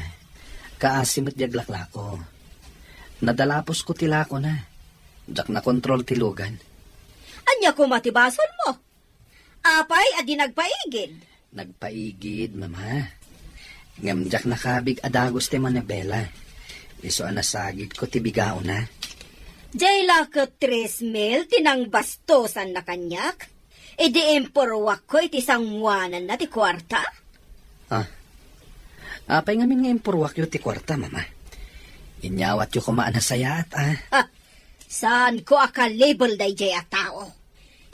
kaasi met di aglaklako. Nadalaposko ti lakona. Diak nakontrol ti lugan. Ania koma ti basolmo? Apay a di nagpaigid? Nagpaigid, Mama. Ngem diak nakabig a dagus ti manibela. Isu a nasagidko ti bigaona. Jay la ket tres mil ti nangbastosanna kaniak? Idi impurruakko iti sangoananna ti kuarta? Ah. Apay ngamin nga impurruakyo ti kuarta, Mama? Inyawatyo koma a nasayaat, ah. Ha! Saanko a kalibel dayjay a tao.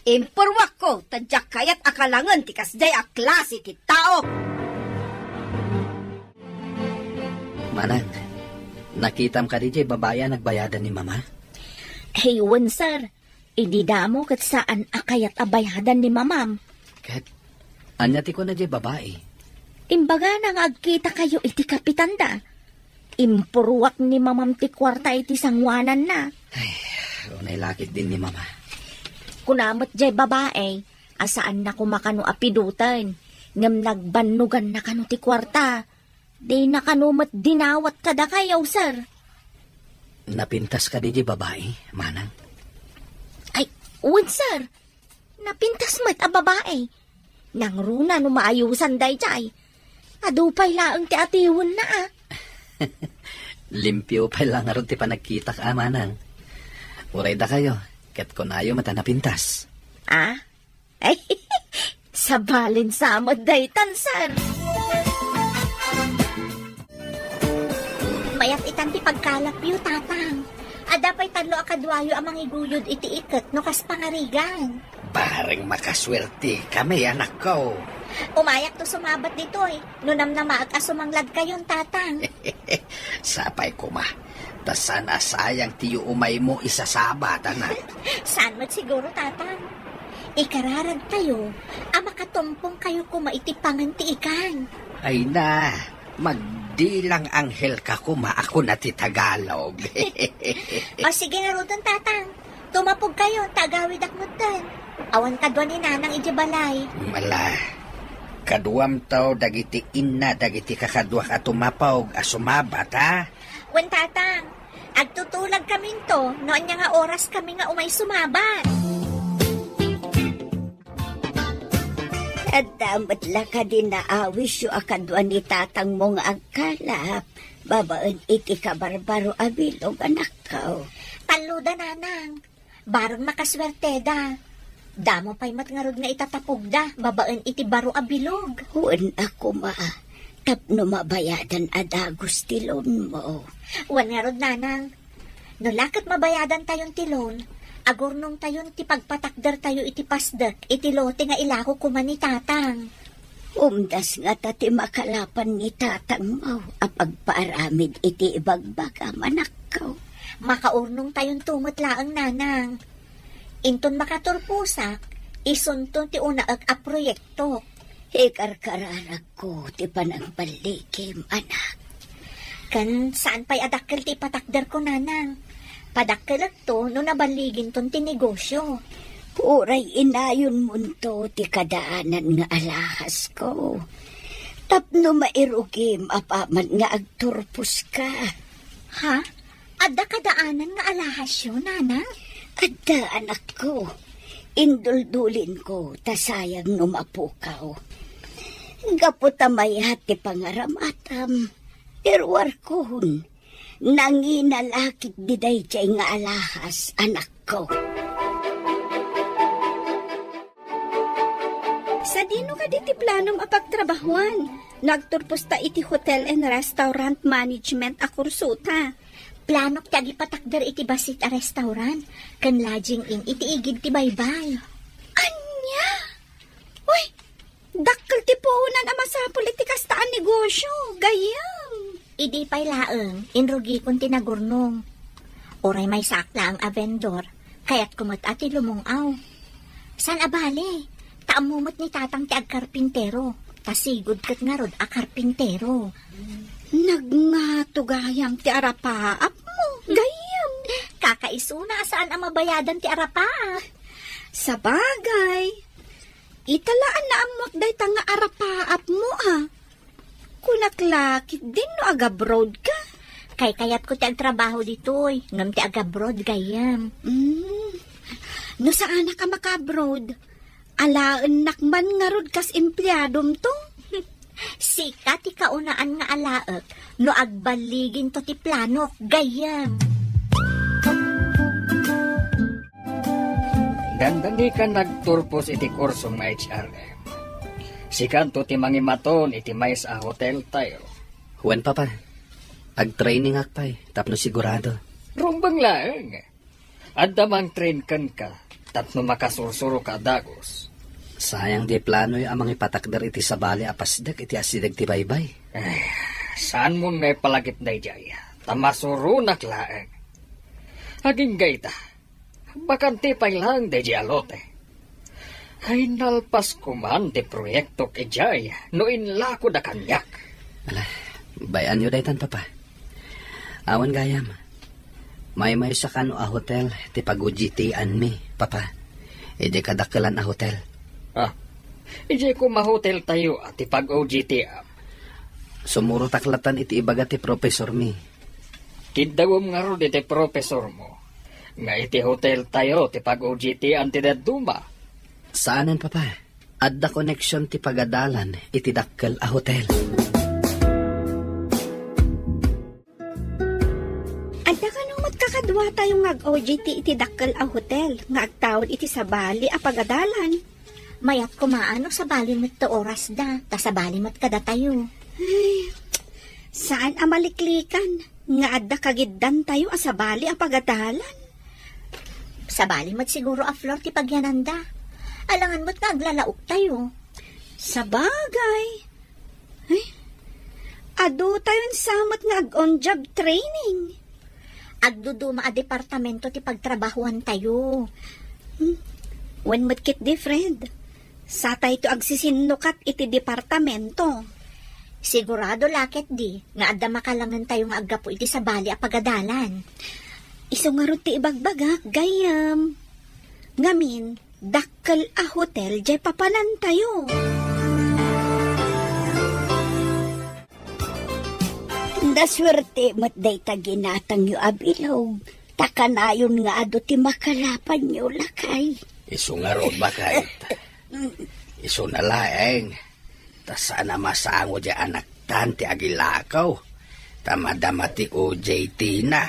Impurruakko ta diak kayat a kalangen ti kasjay a klase ti tao. Manang, nakitam kadi jay babai a nagbayadan ni Mama? Ay, wen, sir. Idi damo ket saan a kayat a bayadan ni Mamam. Ket ania ti kuna jay babai? Imbagana nga agkitakayo iti kapitanda. Impurruak ni Mamam ti kuarta iti sangoananna. Ay, unay la ketdin ni Mama. Kuna met jay babai a saanna koma kano a piduten, ngem nagbannoganna kano ti kuarta. Dina kano met dinawat kadakayo, sir. Napintas kadi jay babai, Manang? Ay, wen, sir. Napintas met a babai. Nangruna no maayusan dayjay. Adu pay laeng ti atiwenna, a. Limpio pay la ngarud ti panagkitak, a, Manang. Uray dakayo, ket kunayo met a napintas. A? Ay, sabalen sa met daytan, sir. Mayat itan ti pagkalapyo, Tatang. Adda pay tallo a kaduayo a mangiguyod iti iket no kas pangarigan. Bareng makasuerti kami, anakko. Umayakto sumabat ditoy, no namnamaek a sumangladkayon, Tatang. Sapay koma, ta saan a sayang ti yuumaymo isasabat, anak. Saan met siguro, Tatang. Ikararagtayo a makatumpongkayo koma iti pangan ti ikan. Ay na, magdilang anghel ka koma a kuna ti Tagalog. O sige ngaruden, Tatang. Tumapogkayo, ta agawidak metten. Awan kadua ni Nanang idiay balay. Ala, kaduamto dagiti inna dagiti kakaduak a tumapog a sumabat, ha? Wen, Tatang, agtutulagkaminto no ania nga oraskami nga umay sumabat. Adda met la kadi naawisyo a kadua ni tatangmo nga agkalap babaen iti kabarbaro a bilog, anakko? Talloda, Nanang. Bareng makasuerteda. Damo pay met ngarud nga itatapogda babaen iti baro a bilog. Wen a koma, tapno mabayadan a dagus ti loanmo. Wen ngarud, Nanang. No la ket mabayadantayon ti loan, agurnongtayon ti pagpatakdertayo iti pasdek iti lote nga ilako koma ni Tatang. Umdas ngata ti makalapan ni tatangmo a pagpaaramid iti ibagbagam, anakko. Makaurnongtayonto met laeng, Nanang. Inton makaturposak, isunto ti unaek a proyekto. Ikarkararagko ti panangballigim, anak. Ken saan pay a dakkel ti ipatakderko, Nanang. Padakkelekto no naballiginton ti negosyo. Uray inayonmonto ti kadaanan nga alahasko. Tapno mairugim apaman nga agturposka. Ha? Adda kadaanan nga alahasyo, Nanang? Adda, anakko. Induldulinko, ta sayang no mapukaw. Gapu ta mayat ti pangaramatam, iruarkon, nangina la ketdi daydiay nga alahas, anakko. Sadino kadi ti planom a pagtrabahuan no agturposta iti hotel and restaurant management a kursota? Planok ti agipatakder iti bassit a restaurant ken lodging inn iti igid ti baybay. Ania? Uy, dakkel ti puonan a masapul iti kasta a negosio, gayyem. Idi pay laeng, inrugikon ti nagurnong. Uray maysaak laeng a vendor, kayatko met a ti lumung-aw. Saan a bale, ta ammo met ni Tatang ti agkarpintero, ta sigud ket ngarud a karpintero. Nagngato gayam ti arapaapmo, gayyem. Kakaisuna a saan a mabayadan ti arapaap. Sabagay, ita la a naammoak dayta nga arapaapmo, a. Kunak la ketdin no agabroad ka. Kaykayatko ti agtrabaho ditoy, ngem ti agabroad gayyem. Mm. No saanak a makaabroad, alaennak man ngarud kas empleadomto. Sika ti kaunaan nga alaek no agballiginto ti planok, gayyem. Dandani ka nagturpos iti kursom nga H R M. Sikanto ti mangimaton iti maysa a hoteltayo. Wen, Papa. Agtrainingak pay tapno sigurado. Rumbeng laeng. Adda mangtrain kenka tapno makasursuroka a dagus. Sayang ti planoyo a mangipatakder iti sabali a pasdek iti asideg ti baybay. Eh, saanmon nga ipalagip daydiay, ta masuronak laeng. Agingga ita, bakante pay laeng daydiay a lote. Ay, nalpas koman ti proyektok idiay no inlakoda kaniak. Ala, bay-anyo daytan, Papa. Awan gayam. Maymaysa kano a hotel ti pag-O J T-anmi, Papa. Idiay kadakkelan a hotel. Ah, idiay koma hoteltayo a ti pag-O J T-am. Sumurotak latan iti ibaga ti profesormi. Kiddawem ngarud iti profesormo nga iti hoteltayo ti pag-O J T-an ti dadduma. Saanen, Papa. Adda koneksion ti pagadalan iti dakkel a hotel. Adda kano met kakaduatayo nga ag-O J T iti dakkel a hotel nga agtaud iti sabali a pagadalan. Mayat koma no sabali met ti orasda, ta sabali met kadatayo. Ay, saan a maliklikan nga adda kagiddantayo a sabali a pagadalan. Sabali met siguro a floor ti pagyananda. Alangan met nga aglalaoktayo. Sabagay. Ay, adutayon sa met nga ag-on-job training. Agduduma a departamento ti pagtrabahuantayo. Hmm. Wen met ketdi, Fred. Satayto agsisinnukat iti departamento. Sigurado la ketdi nga adda makalangentayo nga aggapu iti sabali a pagadalan. Isu ngarud ti ibagbagak, gayyem. Ngamin, dakkel a hotel jay papanantayo. Nasuerte met dayta ginatangyo a bilog, ta kanayon nga adu ti makalapanyo, lakay. Isu ngarud, baket. Isuna laeng, ta saan a masango diay anaktan ti agilakaw, ta madama ti O J T na.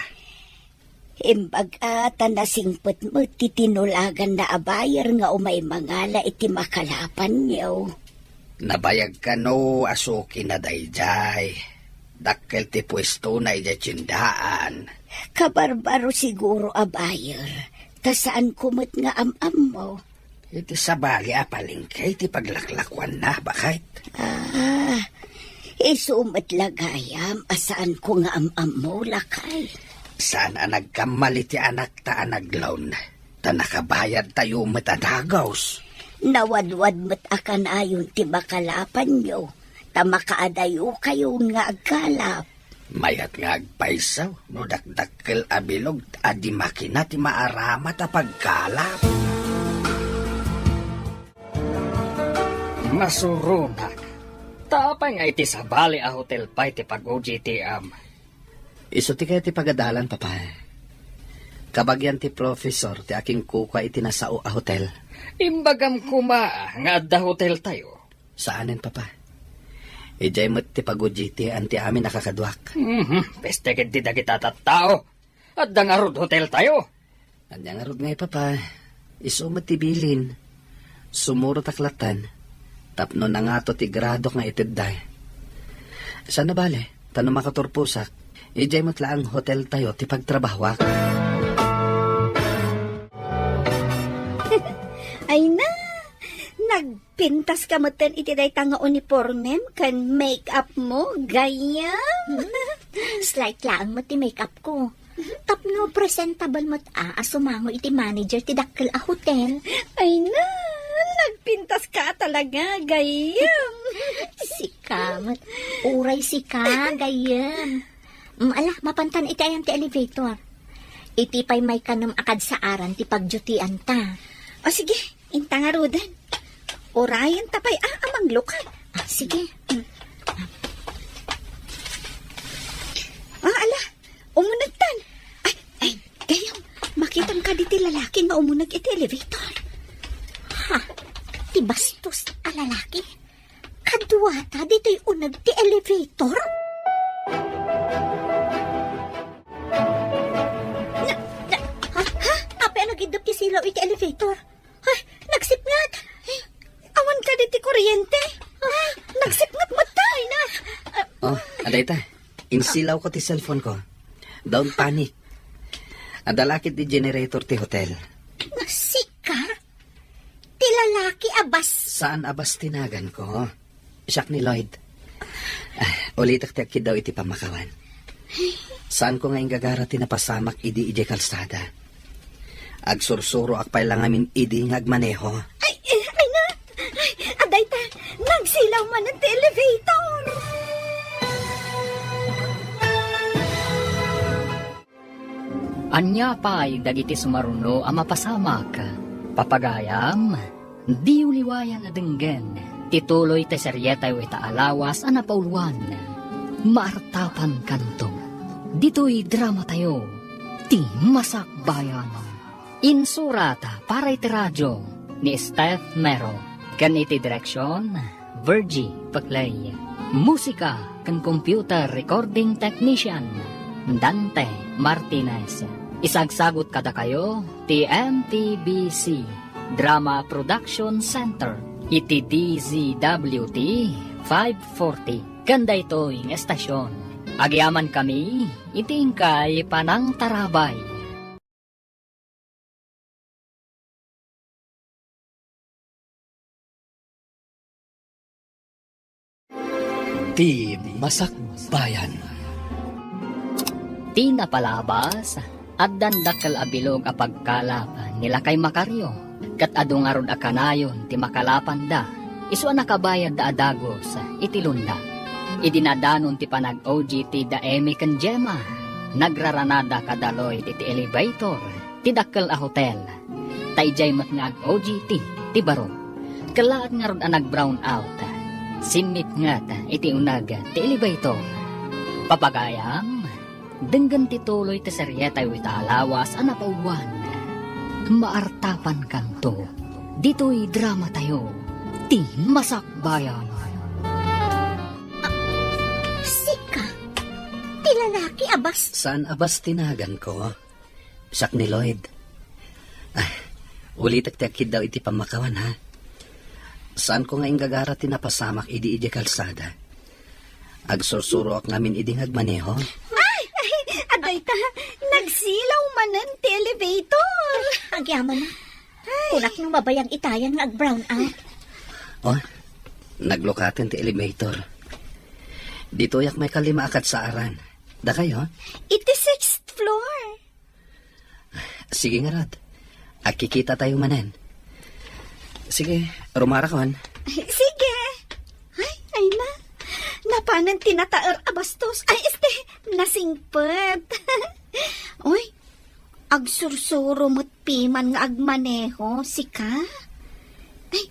Imbag a ta nasingpet met ti tinulaganna a buyer nga umay mangala iti makalapanyo. Nabayag kano a sukina daydiay. Dakkel ti puestona idiay tiendaan. Kabarbaro siguro a buyer, ta saanko met nga am-ammo. Iti sabali a palengke ti paglaklakuanna, baket. Ah, isu met la gayam a saanko nga am-ammo, lakay. Saan a nagkammal iti anakta a naglawn, ta nakabayadtayo met a dagus. Nawadwad met a kanayon ti makalapanyo, ta makaadayokayon nga agkalap. Mayat nga agpayso no dakdakkel a bilog a di makina ti maaramat a pagkalap. Masuronak. Ta apay nga iti sabali a hotel pay ti pag-O J T-am? Isu ti kayat ti pagadalan, Papa. Kabagian ti professor ti akinkukua iti nasao a hotel. Imbagam koma nga adda hoteltayo. Saanen, Papa. Idiay met ti pag-O J T-an ti amin a kakaduak. Mhm, peste ketdi dagita tattao. Adda ngarud hoteltayo. Ania ngarud ngay, Papa? Isu met ti bilin. Sumurotak lattan. Tapno nangato ti gradok nga itedda. Saan a bale, ta no makaturposak, idiay met laeng hoteltayo ti pagtrabahoak. Ay na! Nagpintas ka metten iti dayta nga unipormem ken make-up mo, gayyem. Slight laeng met ti make-up ko. Tapno presentable met a, a sumango iti manager ti dakkel a hotel. Ay na, nagpintas ka talaga, gayyem. Sika met. Uray sika, gayyem. Mm, ala, mapantan iti ayan ti elevator. Iti pay maikanem a kadsaaran ti pagdutianta. O sige, inta ngaruden. Urayen ta pay a, a manglukat. Ah, sige. Mm. Ah, ala, umunegtan. Ay, ay, gayyem, makitam kadi ti lalaki nga umuneg iti elevator. Ha? Ti bastos a lalaki? Kaduata ditoy uneg ti elevator? Na, na, ha? Ha? Apay a nagiddup ti silaw iti elevator? Ay, nagsipnget! Awan kadi ti kuryente? Ah, nagsipnget met ta! Ay, na! Ah, Oh, adayta. Insilawko ti cellphone ko. Don't panic. Adda la ketdi generator ti hotel. Sika? Ti lalaki a bas- Saan a bas ti naganko? Siak ni Lloyd. Ah, ulitek ti agkiddaw iti pammakawan. Saanko nga inggagara ti napasamak idi idiay kalsada. Agsursuroak pay la ngamin idi nga agmaneho. Ay, eh, ay na! Ay, adayta, nagsilaw manen ti elevator! Ania pay dagiti sumaruno a mapasamak? Papagayam, diyo liwayan a denggen ti tuloy ti serietayo ita a lawas a napauluan, Maartapankanto. Ditoy dramatayo, Ti Masakbayan. Insurat para iti radio ni Steph Mero, ken iti direksion, Virgie Paclay. Musika ken computer recording technician, Dante Martinez. Isagsagut kadakayo ti M T B C Drama Production Center iti D Z W T five forty ken daytoy nga estasion. Agyamankami iti inkay panangtarabay. Ti Masakbayan. Ti napalabas, addan dakkel a bilog a pagkalap ni Lakay Macario, ket adu ngarud a kanayon ti makalapanda, isu a nakabayadda a dagus iti lunda. Idi nadanon ti panag-O J T da Emmy ken Gemma, Nagraranada kada Lloyd iti elevator ti dakkel a hotel. Ta idiay met nga ag-O J T ti baro. Kellaat ngarud a nag-brown out. Simmitnget iti uneg ti elevator. Papagayam, denggen ti tuloy ti serietayo ita a lawas a napawan. Maartapankanto ditoy dramatayo, ti Masakbayan. Sika, ti lalaki a bas- Saan a bas ti naganko? Siak ni Lloyd. Ah, ulitek ti agkiddaw iti pammakawan, ha? Saanko nga inggagara ti napasamak idi idiay kalsada. Agsursuroak ngamin idi nga agmaneho. Ay, ay, adayta, nagsilaw manen ti elevator. Agyaman na. Kunak no mabayag itayan nga ag-brown out. Oh, naglukaten ti elevator. Ditoyak maikalima a kadsaaran. Dakayo? Iti sixth floor. Sige ngarud. Agkikitatayo manen. Sige, rumarakon. Sige. Ay, ay na. Napanen ti nataer a bastos. Ay, este, nasingpet. Uy, agsursuro met piman nga agmaneho, sika? Ay,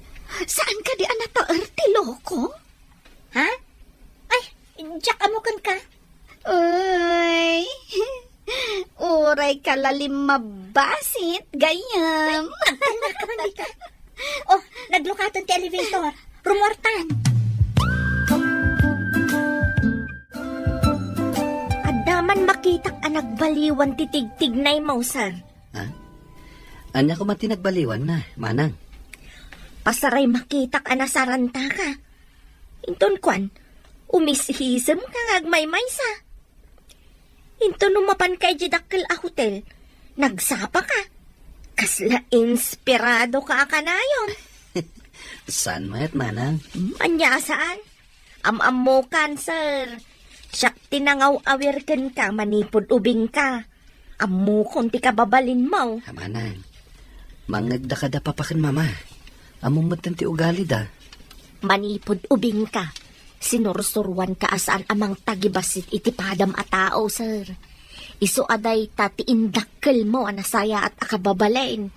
saan kadi a nataer ti loko? Ha? Ay, diak ammo kenka? Ay, uray ka lalim mabasit, gayyem. Ay, agtalnak man dita. Oh, naglukaten ti elevator. Rumuartan. Adda man makitak a nagbaliwan ti tigtignaymo, sir. Ha? Ania koma ti nagbaliwanna, manang? Pasaray makitak a nasarantaka. Inton kuan, umishisemka nga agmaymaysa. Inton no mapanka idiay dakkel a hotel, nagsapaka. Kasla inspiradoka a kanayon. Saan met, manang? Hmm, ania a saan? Am-ammokan, sir. Siak ti nangaw-awir kenka manipud ubingka. Ammokon ti kababalinmo. Manang, mangngegda kada papa ken mama. Ammom metten ti ugalida. Manipud ubingka, sinursuroanka a saan a mangtagibassit iti padam a tao, sir. Isu a dayta ti indakkelmo a nasayaat a kababalin.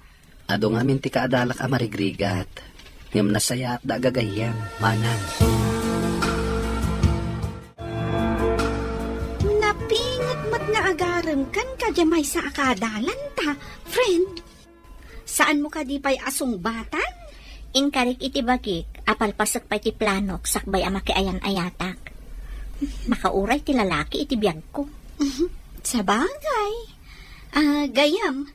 Adu ngamin ti kaadalak a marigrigat, ngem nasayaatda a gagayyem, manang. Napinget met nga agarem ken kadi maysa a kaadalanta, friend. Saanmo kadi pay a sungbatan? Inkarik iti bagik a palpasek pay ti planok sakbay a makiayan-ayatak. Makauray ti lalaki iti biagko. Sabagay. Ah, gayyem,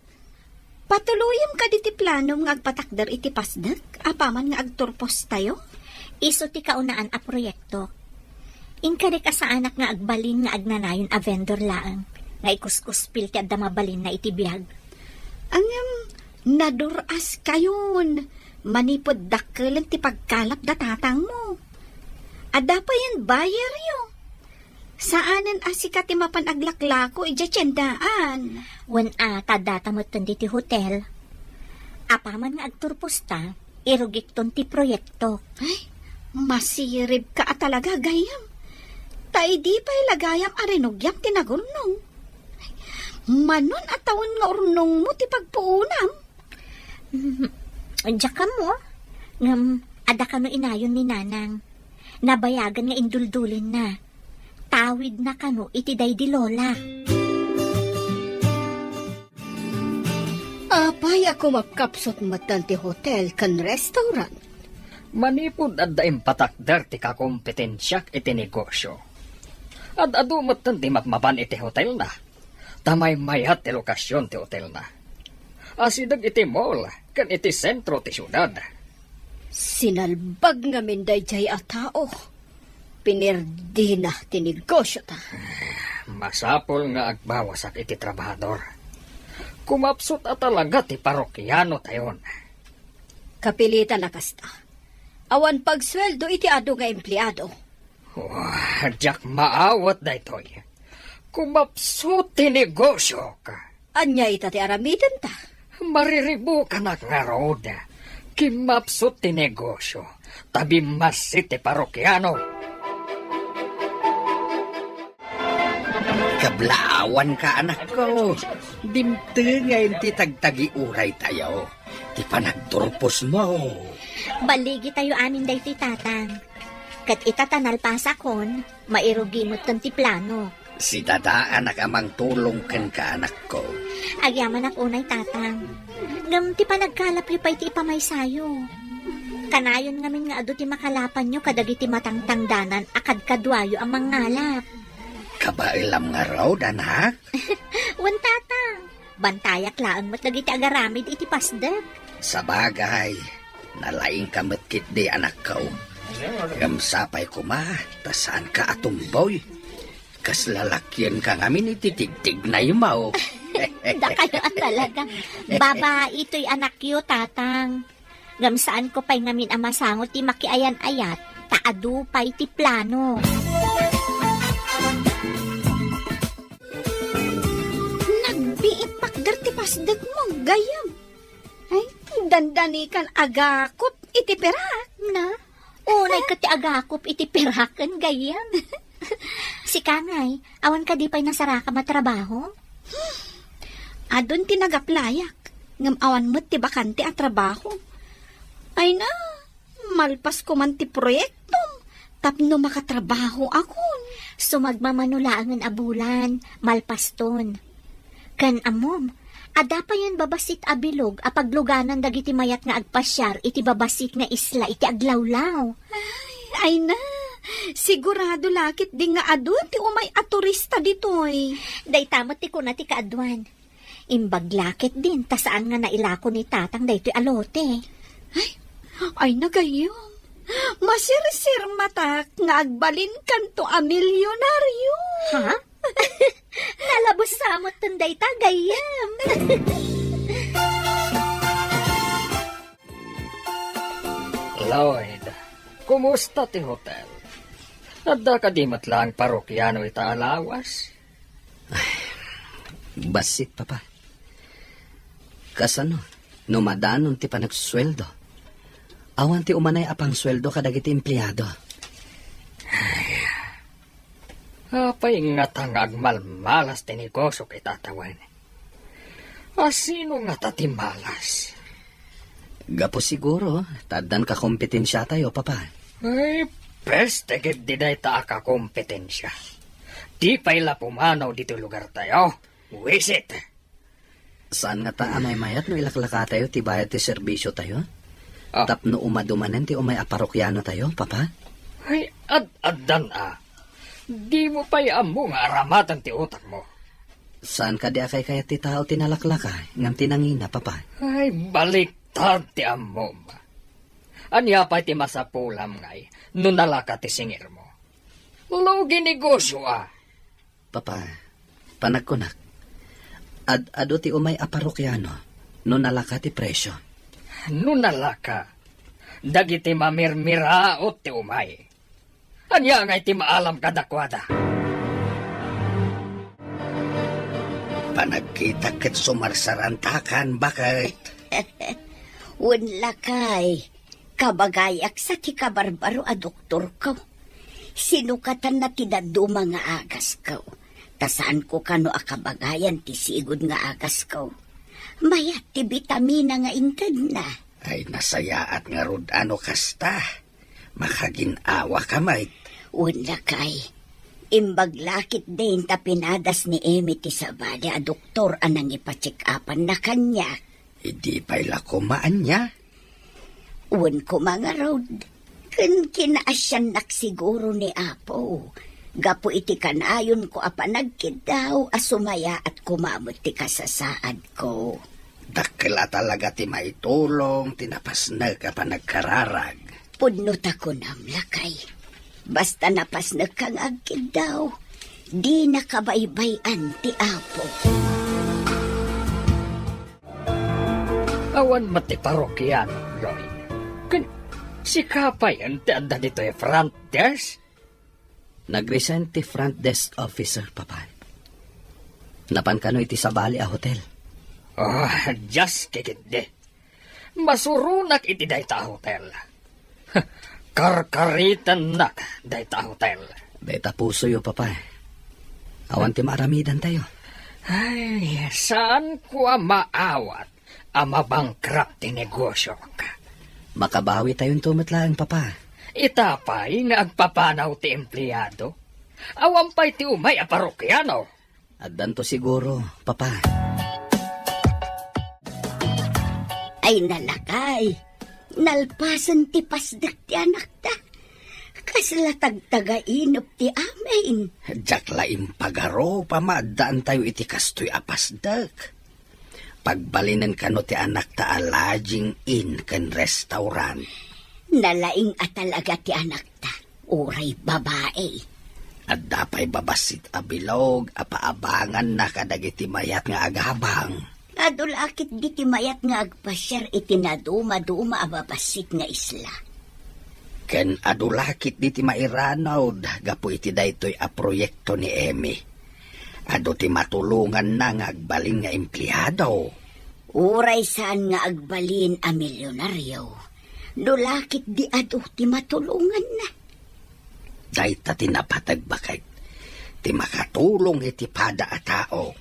patuloyem kadi ti planom nga agpatakder iti pasdek apaman nga agturpostayo? Isu ti kaunaan a proyekto. Inkarik a saanak nga agbalin nga agnanayon a vendor laeng nga ikuskuspil ti adda mabalinna iti biag. Ngem, nadur-askayon manipud dakkelen ti pagkalap da tatangmo. Adda payen buyeryo. Saanen a sika ti mapan aglaklako idiay tiendaan. Wen a, ta addata metten ditoy hotel. Apaman nga agturposta, irugikton ti proyekto. Ay, masiribka a talaga, gayyem. Ta idi pay la gayam a rinugiam ti nagurnong. Ay, manon a tawen nga urnongmo ti pagpuonam? Mm, diak ammo. Ngem, adda kano inayon ni Nanang. Nabayagen nga induldulinna. Tawidna kano iti daydi lola. Apay a kumakapsut metten ti hotel ken restaurant? Manipud adda impatakder ti kakompetensiak iti negosio. Ad-adu metten ti mapmapan iti hotelna. Ta maymayat ti lokasion ti hotelna. Asideg iti mall ken iti sentro ti siudad. Sinalbag ngamin daydiay a tao. Pinirdina ti negosiota. Masapul nga agbawasak iti trabahador. Kumapsut a talaga ti parokianotayon. Kapilitan a kasta. Awan pagsueldo iti adu nga empleado. Oh, diak maawat daytoy. Kumapsut ti negosiok. Ania ita ti aramidenta? Mariribukanak ngarud. Kimmapsut ti negosio, ta bimmassit ti parokiano. Blaawanka, anakko. Dimtengen ti tagtagiuraytayo, ti panagturposmo. Balligitayo amin daytoy, Tatang. Ket ita ta nalpasakon, mairugi metten ti plano. Sidadaanak a mangtulong kenka, anakko. Agyamanak unay, Tatang. Ngem ti panagkalapyo pay ti ipamaysayo. Kanayon ngamin nga adu ti makalapanyo kadagiti matangtangdanan a kadkaduayo a mangngalap. Kabaelam ngarud, anak? Wen, Tatang. Bantayak laeng met dagiti agaramid iti pasdek. Sabagay, nalaingka met ketdi, anakko. Ngem sapay koma, ta saanka a tumboy. Kas lalakienka ngamin iti tigtignaymo. Dakayo a talaga. Babai toy anakyo, Tatang. Ngem saanko pay ngamin a masango ti makiayan-ayat, ta adu pay ti plano. Nagbiit pakder ti pasdekmo, gayyem. Ay, dandanikan agakop iti pirak. Na? Unay ket ti agakop iti piraken, gayyem. Sika ngay, awan kadi pay nasarakam a trabaho? Adun ti nagaplayak, ngem awan met ti bakante a trabaho. Ay na, malpas koman ti proyektom tapno makatrabahoakon. Sumagmamano laengen a bulan, malpaston. Ken ammom, adda payen babassit a bilog a pagluganan dagiti mayat nga agpasiar iti babassit nga isla iti aglawlaw. Ay, ay na, sigurado la ketdi nga adu ti umay a turista ditoy. Dayta met ti kuna ti kaaduan. Imbag la ketdin ta saan nga nailako ni Tatang daytoy a lote. Ay, ay na gayyem. Masirsirmatak nga agbalinkanto a milyonaryo. Ha? Nalabes sa metten dayta, gayyem. Lloyd, kumusta ti hotel? Adda kadi met laeng parokiano ita a lawas? Ay, bassit, Papa. Kasano no madanon ti panagsueldo? Awan ti umanay a pangsueldo kadagiti empleado. Apay ngata nga agmalmalas ti negosio ket atawen? A sino ngata ti malas? Gapu siguro ta addan kakompetensiatayo, Papa. Ay, peste ketdi dayta a kakompetensia. Di pay la pumanaw ditoy lugartayo. Wisit! Saan ngata a maymayat no ilaklakatayo ti bayad ti serbisiotayo? Ah. Tapno umadu manen ti umay a parokianotayo, Papa? Ay, ad-addan a. Dimo pay ammo nga aramaten ti utakmo. Saan kadi a kaykayat ti tao ti nalaklaka, ngem ti nangina, Papa? Ay, baliktad ti ammom. Ania pay ti masapulam ngay no nalaka ti singirmo? Lugi negosio a. Papa, panagkunak, ad-adu ti umay a parokiano no nalaka ti presio. No nalaka, dagiti mamirmiraot ti umay. Ania ngay ti maalam kadakuada? Panagkitak ket sumarsarantakan, baket. Wen lakay, kabagayak sa ti kabarbaro a doktorko. Sinukatanna ti dadduma nga agasko. Ta saanko kano a kabagayan ti sigud nga agasko. Mayat ti bitamina nga intedna. Ay, nasayaat ngarud a no kasta. Makagin-awaka met. Wen lakay, imbag la ketdin ta pinadas ni Emi ti sabali a doktor a nangipacheck-upanna kaniak. Idi pay la koma ania? Wen koma ngarud, ken kinaasiannak siguro ni Apo, gapu iti kanayonko a panagkiddaw a sumayaat koma met ti kasasaadko. Dakkel a talaga ti maitulong ti napasnek a panagkararag. Pudno ta kunam, lakay. Basta napasnekka nga agkiddaw, dina kabaybay-an ti Apo. Awan met ti parokiano, Lloyd. Ken sika pay ti adda ditoy front desk? Nag-resign ti front desk officer, Papa. Napan kano iti sabali a hotel. Oh, just kikitdi. Masuronak iti dayta a hotel. Karkaritennak dayta a hotel. Dayta pusoyo, Papa. Awan ti maaramidantayo. Ay, saanko a maawat a mabankrupt ti negosio. Makabawitayonto met laeng, Papa. Ita pay nga agpapanaw ti empleado. Awan pay ti umay a parokiano. Addanto siguro, Papa. Ay, nalakay. Nalpasen ti pasdek ti anakta. Kasla tagtagainep ti amin. Diak la impagarup a maaddaantayo iti kastoy a pasdek. Pagbalinen kano ti anakta a lodging inn ken restaurant. Nalaing a talaga ti anakta, uray babai. Adda pay babassit a bilog a paabanganna kadagiti mayat nga agabang. Adu la ketdi ti mayat nga agpasiar iti nadumaduma a babassit nga isla. Ken adu la ketdi ti mairanud gapu iti daytoy a proyekto ni Emmy. Adu ti matulonganna nga agbalin nga empleado. Uray saan nga agbalin a milionario, no la ketdi adu ti matulonganna. Dayta ti napateg, baket, ti makatulong iti pada a tao.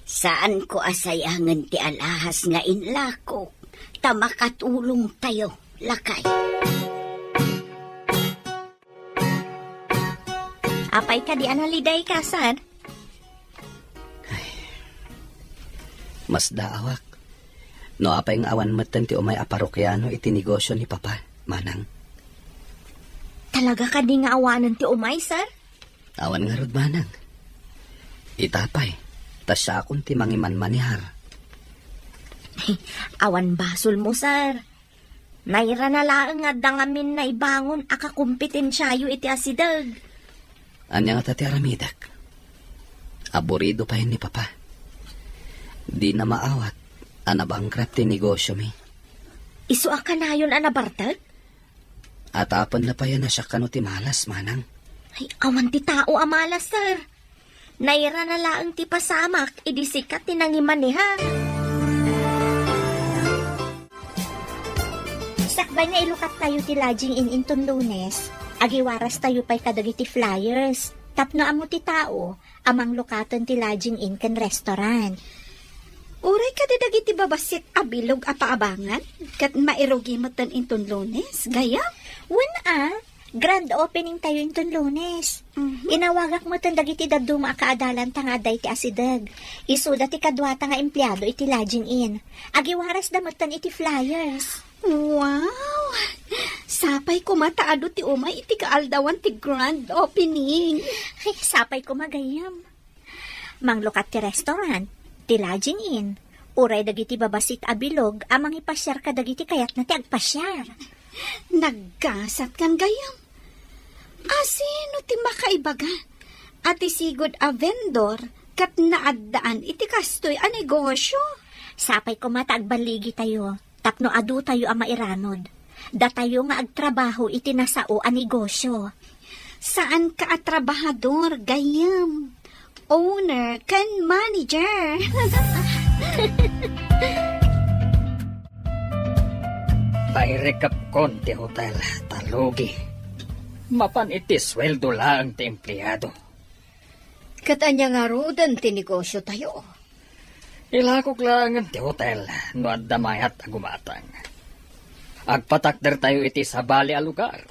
Saanko a sayangen ti alahas nga inlakok, ta makatulongtayo, lakay. Apay kadi a nalidayka, sir? Ay, masdaawak. No apay nga awan metten ti umay a parokiano iti negosio ni Papa, Manang. Talaga kadi nga awanen ti umay, sir? Awan ngarud, Manang. Ita pay, ta siakon ti mangimanmanehar. Awan basolmo, sir. Nairana laeng nga adda ngamin naibangon a kakompetensiayo iti asideg. Ania ngata ti aramidek? Aburido pay ni Papa. Dina maawat a nabankrupt ti negosiomi. Isu a kanayon a nabartek? Atapenna pay a nasiak kano ti malas, Manang. Ay, awan ti tao a malas, sir. Nairana laeng ti pasamak idi sika ti nangimanehar. Sakbay nga ilukattayo ti lodging inn inton Lunes, agiwarastayo pay kadagiti flyers tapno ammo ti tao a manglukaten ti lodging inn ken restaurant. Uray kadi dagiti babassit a bilog a paabangan ket mairugi metten inton Lunes, gayyem? Wen a, grand opening tayo inton Lunes. Mhm. Inawagak metten dagiti dadduma a kaadalanta nga adda iti asideg. Isuda ti kaduata nga empleado iti lodging inn. Agiwarasda metten iti flyers. Wow! Sapay koma ta adu ti umay iti kaaldawan ti grand opening. Ay, sapay koma, gayyem. Manglukat ti restaurant, ti lodging inn, uray dagiti babassit a bilog a mangipasiar kadagiti kayatna ti agpasiar. Naggasatkan, gayyem. Asino ti makaibaga a ti sigud a vendor ket naaddaan iti kastoy a negosio? Sapay koma ta agballigitayo tapno adutayo a mairanod. Datayo nga agtrabaho iti nasao a negosio. Saanka a trabahador, gayyem. Owner ken manager. Pairikepkon ti hotel ta lugi. Mapan iti sueldo laeng ti empleado. Ket ania ngaruden ti negosiotayo? Ilakok laengen ti hotel no adda mayat a gumatang. Agpatakdertayo iti sabali a lugar.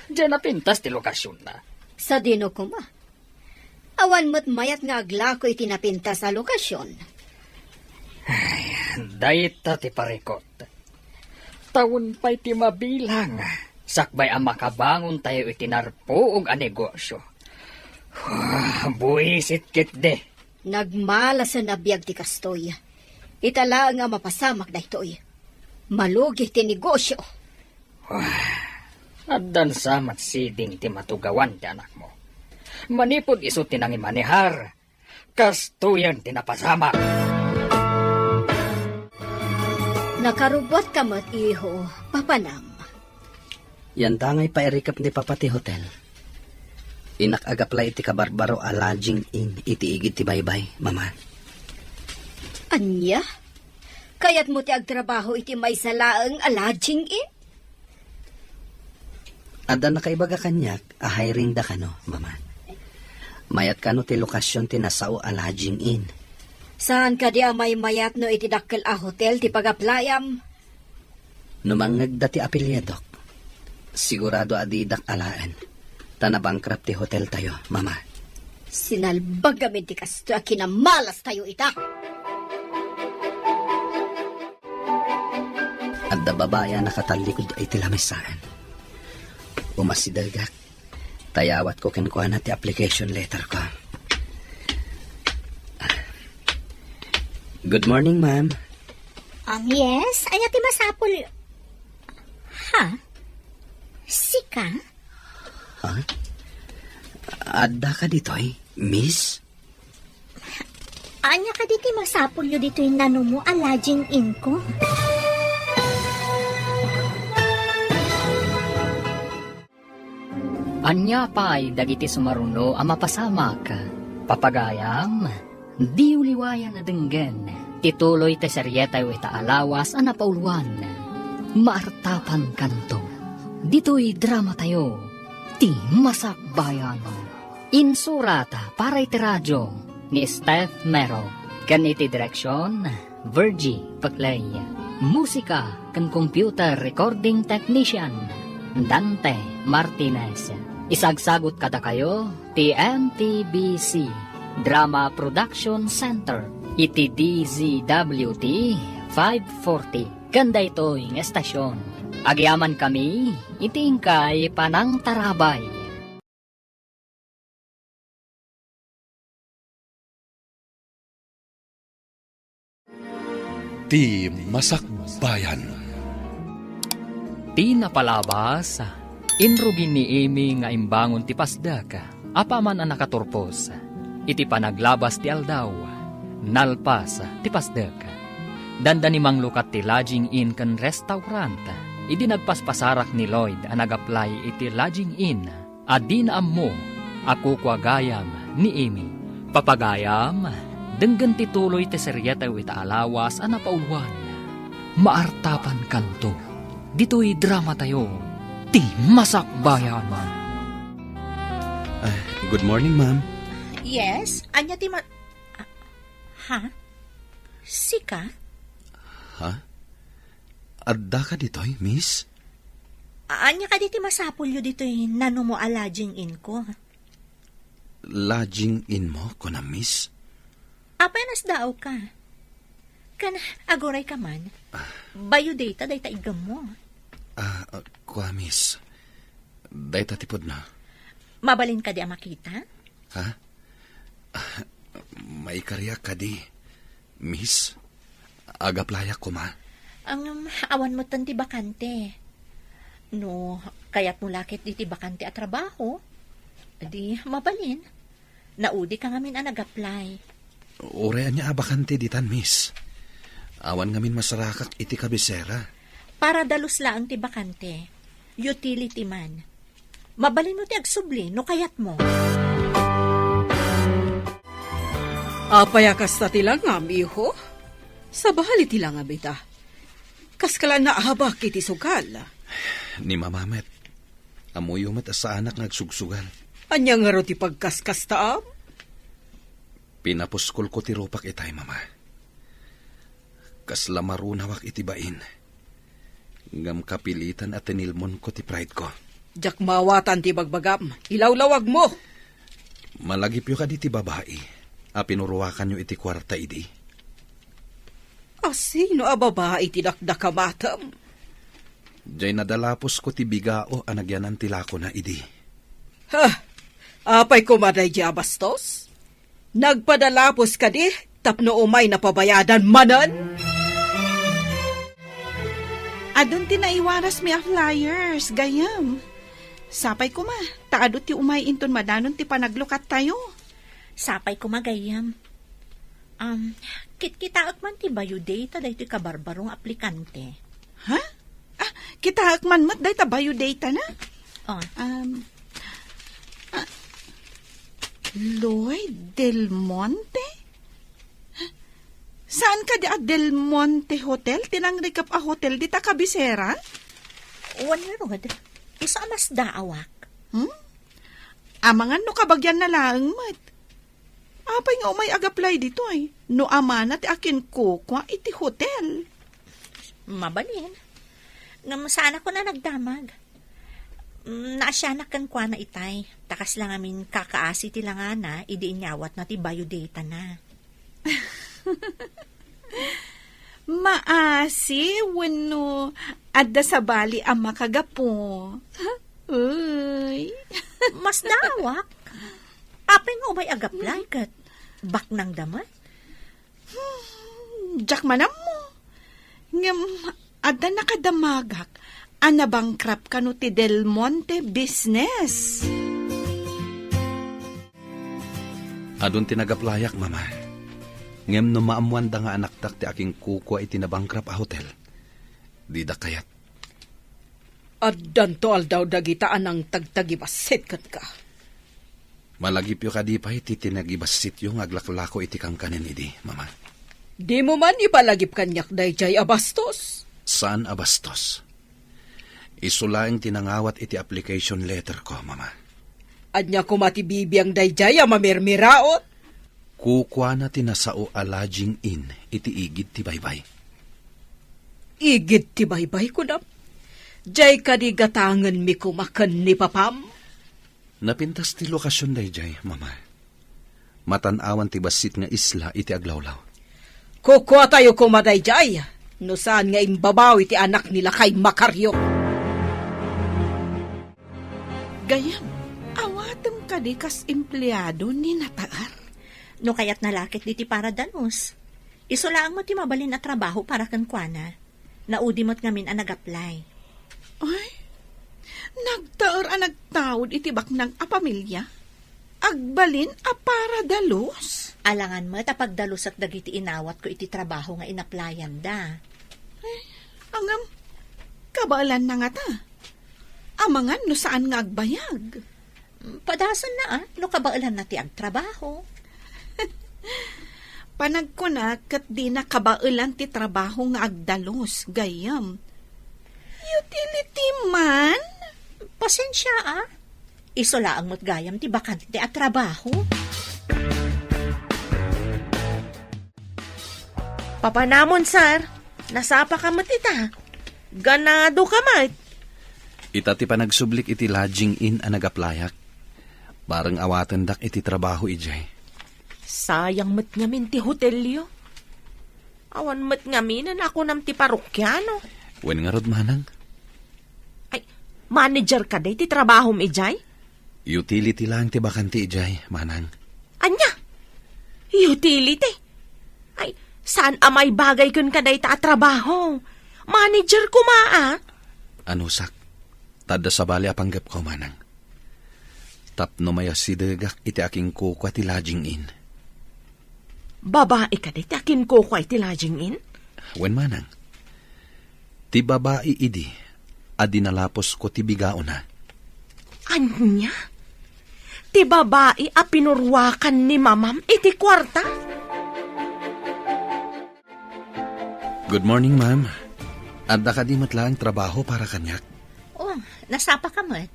Diay napintas ti lokasionna. Sadino koma? Awan met mayat nga aglako iti napintas a lokasion. Ay, dayta ti parikut. Tawen pay ti mabilang, sakbay a makabangontayo iti narpuog a negosio. Ah, buisit ketdi. Nagmalasen a biag ti kastoy. Ita laeng a mapasamak daytoy. Malugi ti negosio. Ah, addan sa met siding ti matugawan ti anakmo. Manipud isu ti nangimanehar, kastoyen ti napasamak. Nakarubbuatka met, iho, papanam. Yanta ngay pairikep ni Papa ti hotel. Innak agaplay iti kabarbaro a lodging inn iti igid ti baybay, Mama. Ania? Kayatmo ti agtrabaho iti maysa laeng a lodging inn? Adda nakaibaga kaniak a hiring da kano, Mama. Mayat kano ti lokasion ti nasao a lodging inn? Saan kadi a maymayat no iti dakkel a hotel ti pagaplayam? No mangngegda ti apelyidok, sigurado a didak alaen, ta nabankrupt ti hoteltayo, Mama. Sinalbag amin ti kastoy a kinamalastayo ita. Adda babai a nakatallikud iti lamesaen. Umasidegak, ta iyawatko kenkuana ti application letter ko. Good morning, ma'am. Um, yes? Ania ti masapul? Ha? Sika? Ha? Adda ka ditoy, miss? Ania kadi ti masapulyo ditoy nanumo a lodging inn ko? Ania pay dagiti sumaruno a mapasamak? Papagayam, diyo liwayan a denggen ti tuloy ti serietayo ita a lawas a napauluan. Maartapankanto ditoy dramatayo, Ti Masakbayan. Insurat para iti radio ni Steph Mero, ken iti direksion, Virgie Peclay. Musika ken computer recording technician, Dante Martinez. Isagsagut kadakayo ti M T B C Drama Production Center iti D Z W T five forty ken daytoy nga estasion. Agyamankami iti inkay panangtarabay. Ti Masakbayan. Ti napalabas, inrugi ni Amy nga imbangon ti pasdek, apaman a nakaturpos. Iti panaglabas ti aldaw, nalpas ti pasdek. Dandani manglukat ti lodging inn ken restaurant idi nagpaspasarak ni Lloyd a nag-apply iti lodging inn a dina ammo a kukua gayam ni Amy. Papagayam, denggen ti tuloy ti serietayo ita a lawas a napauluan. Maartapankanto ditoy dramatayo, Ti Masakbayan. Ah, good morning, ma'am. Yes? Ania ti ma-, ah, ha? Sika? Ha? Adda ka ditoy, miss? Ania kadi ti masapulyo ditoy nanumo a lodging inn ko? Lodging inn mo, kunam, miss? Apay a nasdaaw ka? Ken aguray ka man. Bayo dayta, dayta iggemmo. Ah, ah, kua, miss. Dayta ti pudno. Mabalin kadi a makita? Ha? Ah, maikariak kadi, miss. Agaplayak koma. Ngem, awan metten ti bakante. No kayatmo la ket ditoy bakante a trabaho, di mabalin. Naudi ka ngamin a nag-apply. Uray ania a bakante ditan, miss. Awan ngamin masarakak iti kabisera. Para dalus laeng ti bakante. Utility man. Mabalinmo ti agsubli no kayatmo. Apay a kasta ti langam, iho? Sabali ti langam ita. Kaskala naabak iti sugal. Ni Mama met, ammoyo met a saanak nga agsugsugal. Ania ngarud ti pagkaskastaam? Pinapuskolko ti rupak itay, Mama. Kasla marunawak iti bain. Ngem kapilitan a tinilmonko ti pride ko. Diak maawatan ti ibagbagam. Ilawlawagmo! Malagipyo kadi ti babai a pinuruakanyo iti kuarta idi? A sino a babai ti dakdakamatem? Diay nadalapusko ti bigao a nagyanan ti lakona idi. Ha! Apay koma daydiay a bastos? Nagpadalapos kadi tapno umay napabayadan manen? Adun ti naiwarasmi a flyers, gayyem. Sapay koma, ta adu ti umay inton madanon ti panaglukattayo. Sapay koma, gayyem. Um, kitkitaek man ti biodata daytoy kabarbaro nga aplikante. Ha? Ah, kitaek man met dayta biodata na? Oh. Um, ah, Lloyd Del Monte? Saan kadi a Del Monte Hotel? Ti nangrikep a hotel dita kabisera? Wen ngarud, isu a masdaawak. Hmm? Amangan no kabagianna laeng met. Apay nga umay agaplay ditoy? No amana ti akinkukua iti hotel. Mabalin. Ngem saanak a nagdamag. Mm, naasianak kenkuana itay. Ta kasla ngamin kakaasi ti langana idi inyawatna ti biodata na. Maasi wenno adda sabali a makagapu? Uy. Masdaawak. Apay nga umay agaplay ket baknangda met? Hmm, diak man ammo. Ngem adda nakadamagak a nabankrupt kano ti Del Monte business. Adun ti nagaplayak, Mama. Ngem no maammoanda nga anaktak ti akinkukua iti nabankrupt a hotel, dida kayat. Addanto aldaw dagita a nangtagtagibassit kenka. Malagipyo kadi pay ti tinagibassityo nga aglaklako iti kankanen idi, Mama? Dimo man ipalagip kaniak daydiay a bastos? Saan a bastos? Isu laeng ti nangawat iti application letter ko, Mama. Ania koma ti bibiang daydiay a mamirmiraot? Kukuana ti nasao a lodging inn iti igid ti baybay. Igid ti baybay, kunam? Diay kadi gatangenmi koma ken ni papam? Napintas ti lokasion daydiay, Mama. Matan-awan ti bassit nga isla iti aglawlaw. Kukuatayo koma daydiay, no saan nga imbabawi ti anak ni Lakay Macario. Gayyem, awatem kadi kas empleado ni Nataer? No kayatna la ket ditoy para dalus. Isu laeng met ti mabalin a trabaho para kenkuana. Naudi met ngamin a nag-apply. Ay, nagtaer a nagtaud iti baknang a pamilia? Agbalin a para dalus? Alangan met a pagdalusak dagiti inawatko iti trabaho nga inaplayanda. Ay, ngem, kabaelanna ngata? Amangan no saan nga agbayag. Padasenna, a, no kabaelanna ti agtrabaho. Panagkuna ket dina kabaelan ti trabaho nga agdalus, gayyem. Utility man? Pasensia, a. Isu laeng met gayam ti bakante a trabaho. Papanamon, sir. Nasapa ka met ita. Ganado ka met. Ita ti panagsublik iti lodging inn a nag-applyak. Bareng awatendak iti trabaho idiay. Sayang met ngamin ti hotelyo. Awan met ngamin a nakunam ti parokiano. Wen ngarud, manang? Ay, manager kadi ti trabahom idiay? Utility laeng ti bakante idiay, manang. Ania? Utility? Ay, saan a maibagay kenka dayta a trabaho? Manager koma, a? Anusak, ta adda sabali a panggepko, manang. Tapno mayasidegak iti akinkukua ti lodging inn. Babai kadi ti akinkukua iti lodging inn? Wen, manang. Ti babai idi a dinalapusko ti bigaona. Ania? Ti babai a pinuruakan ni mamam iti kuarta? Good morning, ma'am. Adda kadi met laeng trabaho para kaniak? Oh, nasapa ka met.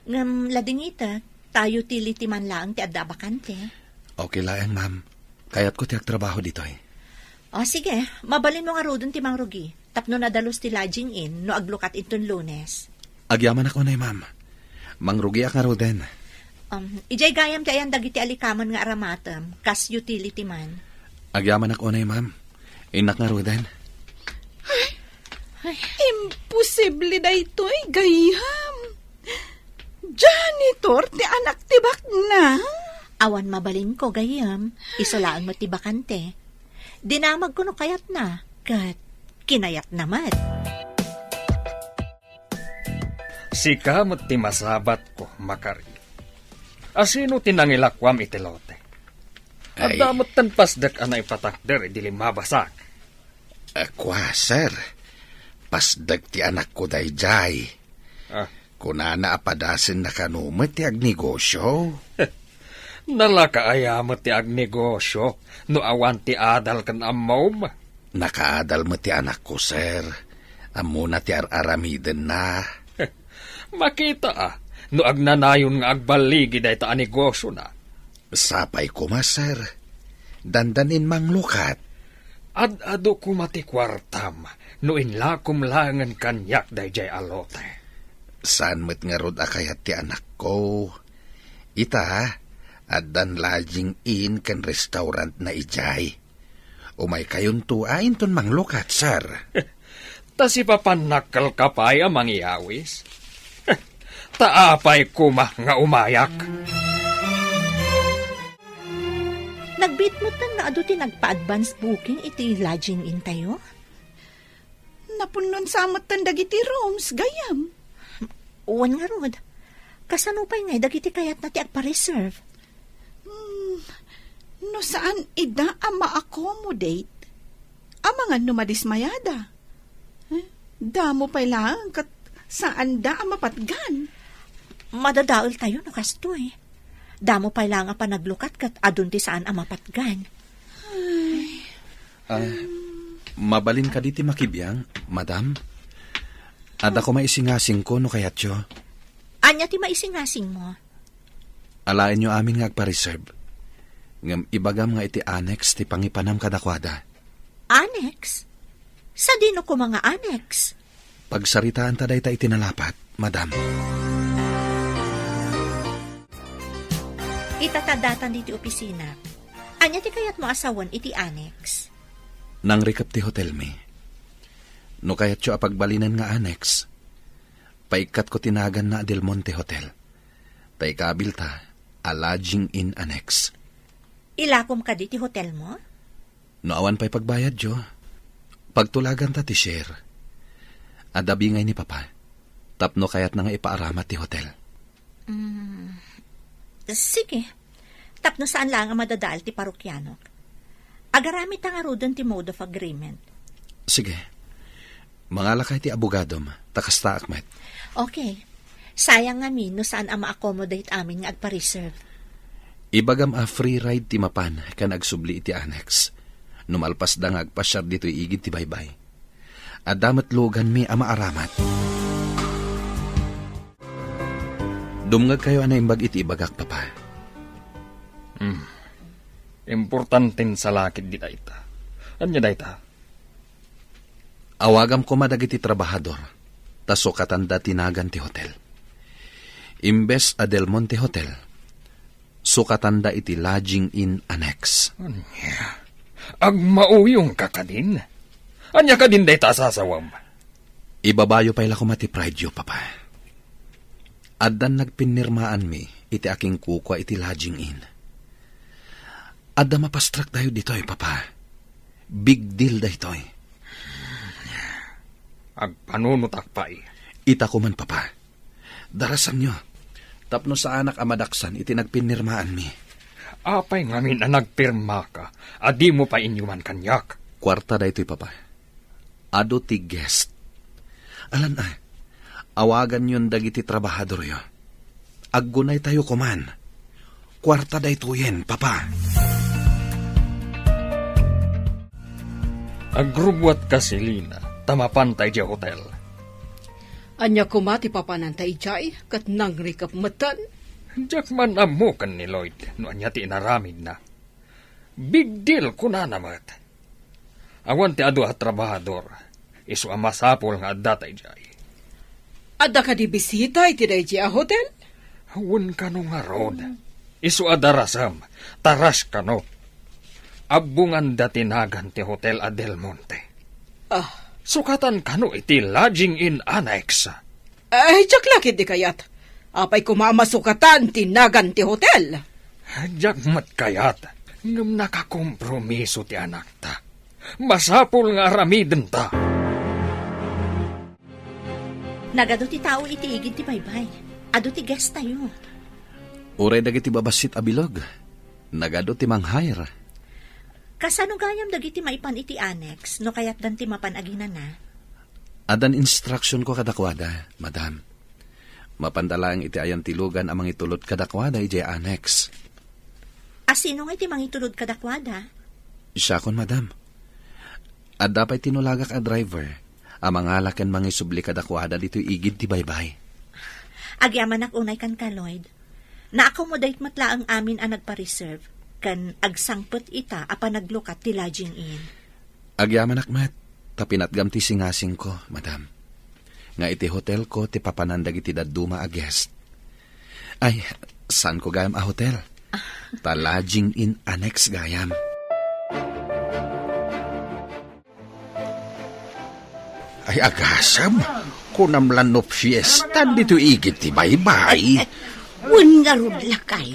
Ngem ladingitek, ta utility man laeng ti adda a bakante. Okay laeng, ma'am. Kayatko ti agtrabaho ditoy. O, sige. Mabalinmo ngaruden ti mangrugi tapno nadalus ti lodging inn no aglukat inton Lunes. Agyamanak unay, ma'am. Mangrugiak ngaruden. Um, idiay gayam ti ayan dagiti alikaman nga aramatem, kas utility man. Agyamanak unay, ma'am. Innak ngaruden. Ay, imposible daytoy, gayyem. Janitor ti anak ti baknang? Awan mabalinko, gayyem. Isu laeng met ti bakante. Dinamagko no kayatna, ket kinayatna met. Sika met ti masabatko, Macario. Asino ti nangilakuam iti lote? Ay. Adda metten pasdek a naipatakder idi limmabasak. A, kua, sir. Pasdek ti anakko daydiay. Ah. Kunana a padasenna kano met ti agnegosio. Nalaka aya met ti agnegosio no awan ti adal ken ammom? Nakaadal met ti anakko, sir. Ammona ti ar-aramidenna. Makita a, no agnanayon nga agballigi dayta a negosiona. Sapay koma, sir. Dandanin manglukat. Ad-adu koma ti kuartam no inlakom laengen kaniak daydiay a lote. Saan met ngarud a kayat ti anakko? Ita, addan lodging inn ken restaurantna idiay. Umaykayonto a inton manglukat, sir. Ta sipapanakkel ka pay a mangyawis? Ta apay koma nga umayak? Nagbiit metten nga adu ti nagpa-advance booking iti lodging inn tayo? Napunnon sa metten dagiti rooms, gayyem. Wen ngarud, kasano pay ngay dagiti kayatna ti agpa-reserve? Hmm, no saan ida a ma-accommodate, amangan no madismayada. Eh, damo pay laeng ket saanda a mapatgan. Madadael tayo no kastoy. Damo pay laeng a panaglukat ket adun ti saan a mapatgan. Ay. Ah, mabalin kadi ti makibiang, madam? Adda koma isingasingko no kayatyo. Ania ti maisingasingmo? Alaenyo amin nga agpa-reserve. Ngem ibagam nga iti annex ti pangipanam kadakuada. Annex? Sadino koma nga annex? Pagsaritaanta dayta iti nalapat, madam. Ita ta datan ditoy opisina. Ania ti kayatmo a sawen iti annex? Nangrikep ti hotelmi. No kayatyo a pagbalinen nga annex, paikkatko ti naganna a Del Monte Hotel. Ta ikabilta a lodging inn annex. Ilakom kadi ti hotelmo? No awan pay pagbayadyo, pagtulaganta ti share. Adda bingay ni Papa, tapno kayatna nga ipaaramat ti hotel. Mm, sige. Tapno saan laeng a madadael ti parokianok. Agaramidta ngaruden ti mode of agreement. Sige. Mangalaka iti abogadom, ta kastaak met. Okay. Sayang ngamin no saan a ma-accommodate amin nga agpa-reserve. Ibagam a free ride ti mapan ken agsubli iti annex. No malpasda nga agpasiar ditoy igid ti baybay. Adda met luganmi a maaramat. Dumngegkayo a naimbag iti ibagak, Papa. Hmm. Importanten salakit dita ita. Ania dayta? Awagam koma dagiti trabahador, ta sukatanda ti nagan ti hotel. Imbes a Del Monte Hotel, sukatanda iti lodging inn annex. Ania? Agmauyongka kadin? Ania kadin dayta a sasawem? Ibabayo pay la koma ti pride-yo, Papa. Addan nagpinnirmaanmi iti akinkukua iti lodging inn. Adda mapastrak dayo ditoy, Papa. Big deal daytoy. Agpanunotak pay. Ita koman, Papa. Darasanyo, tapno saanak a madaksan iti nagpinnirmaanmi. Apay ngamin a nagpirmaka a dimo pay inyuman kaniak? Kuarta daytoy, Papa. Adu ti guest. Alan a, awaganyon dagiti trabahadoryo. Aggunaytayo koman. Kuarta daytoyen, Papa. Agrubbuatka, Selina, ta mapanta idiay hotel. Ania koma ti papananta idiay, ket nangrikep metten? Diak man ammo ken ni Lloyd no ania ti inaramidna. Big deal, kunana met. Awan ti adu a trabahador, isu a masapul nga addata idiay. Adda kadi bisita iti daydiay a hotel? Wen kano ngarud. Isu a darasem, ta rush kano. Abbonganda ti nagan ti hotel a Del Monte. Ah. Sukatan kano iti lodging inn annex. Ay, diak la ketdi kayat. Apay koma a masukatan ti nagan ti hotel? Diak met kayat, ngem nakakompromiso ti anakta. Masapul nga aramidenta. Nagadu ti tao iti igid ti baybay. Adu ti guest tayo. Uray dagiti babassit a bilog, nagadu ti mang-hire. Kasano gayam dagiti maipan iti annex no kayatdan ti mapan aginana? Addan instructionko kadakuada, madam. Mapanda laeng iti ayan ti lugan a mangitulod kadakuada idiay annex. A sino nga iti mangitulod kadakuada? Siakon, madam. Adda pay tinulagak a driver a mangala ken mangisubli kadakuada ditoy igid ti baybay. Agyamanak unay kenka, Lloyd. Na-accommodate met laeng amin a nagpa-reserve, ken agsangpet ita a panaglukat ti lodging inn. Agyamanak met, ta pinatgam ti singasingko, madam, nga iti hotelko ti papanan dagiti dadduma a guest. Ay, saanko gayam a hotel. Ta lodging inn annex gayam. Ay, agasem, kunam la no fiesta ditoy igid ti baybay. Wen ngarud, lakay.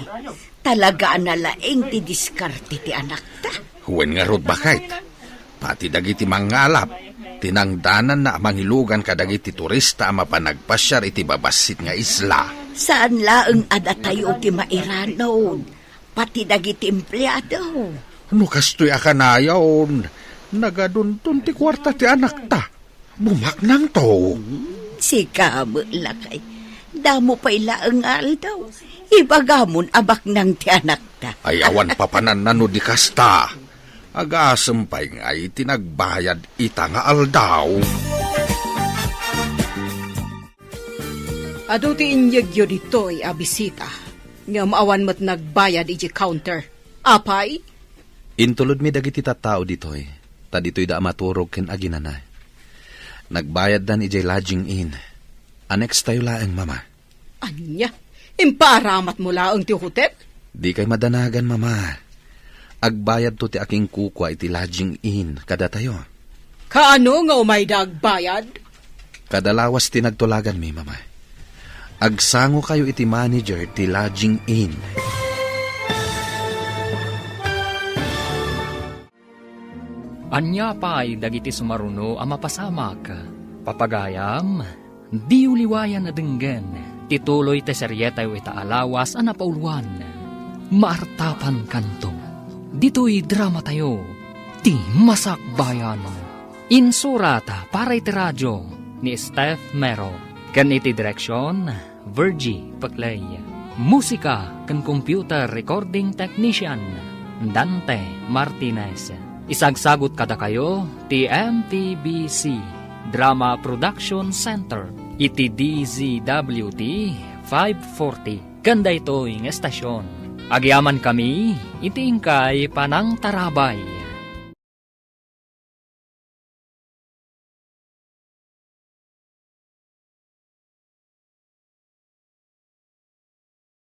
Talaga a nalaing ti diskarte ti anakta. Wen ngarud, baket. Pati dagiti mangngalap, tinangdananna a mangilugan kadagiti turista a mapan nagpasiar iti babassit nga isla. Saan laeng a datayo ti mairanod, pati dagiti empleado. No kastoy a kanayon, nagadunton ti kuarta ti anakta. Bumaknangto. Sika met, lakay. Damo pay laeng nga aldaw. Ibagamon a baknang ti anakta. Ay, awan papananna no di kasta. Agasem pay ngay ti nagbayad ita nga aldaw. Adu ti inyegyo ditoy a bisita, ngem awan met nagbayad idiay counter. Apay? Intulodmi dagiti tattao ditoy, ta ditoyda a maturog ken aginana. Nagbayaddan idiay lodging inn. Annex tayo laeng, Mama. Ania? Impaaramatmo laeng ti hotel? Dikay madanagan, Mama. Agbayadto ti akinkukua iti lodging inn kadatayo. Kaano nga umayda agbayad? Kada lawas ti nagtulaganmi, Mama. Agsangokayo iti manager ti lodging inn. Ania pay dagiti sumaruno a mapasamak? Papagayam, diyo liwayan a denggen ti tuloy ti serietayo ita a lawas a napauluan, Maartapankanto. Ditoy dramatayo, ti Masakbayan. Insurat para iti radio ni Steph Mero, ken iti direksion, Virgie Peclay. Musika ken computer recording technician, Dante Martinez. Isagsagut kadakayo ti M T B C Drama Production Center iti D Z W T five forty ken daytoy nga estasion. Agyamankami iti inkay panangtarabay.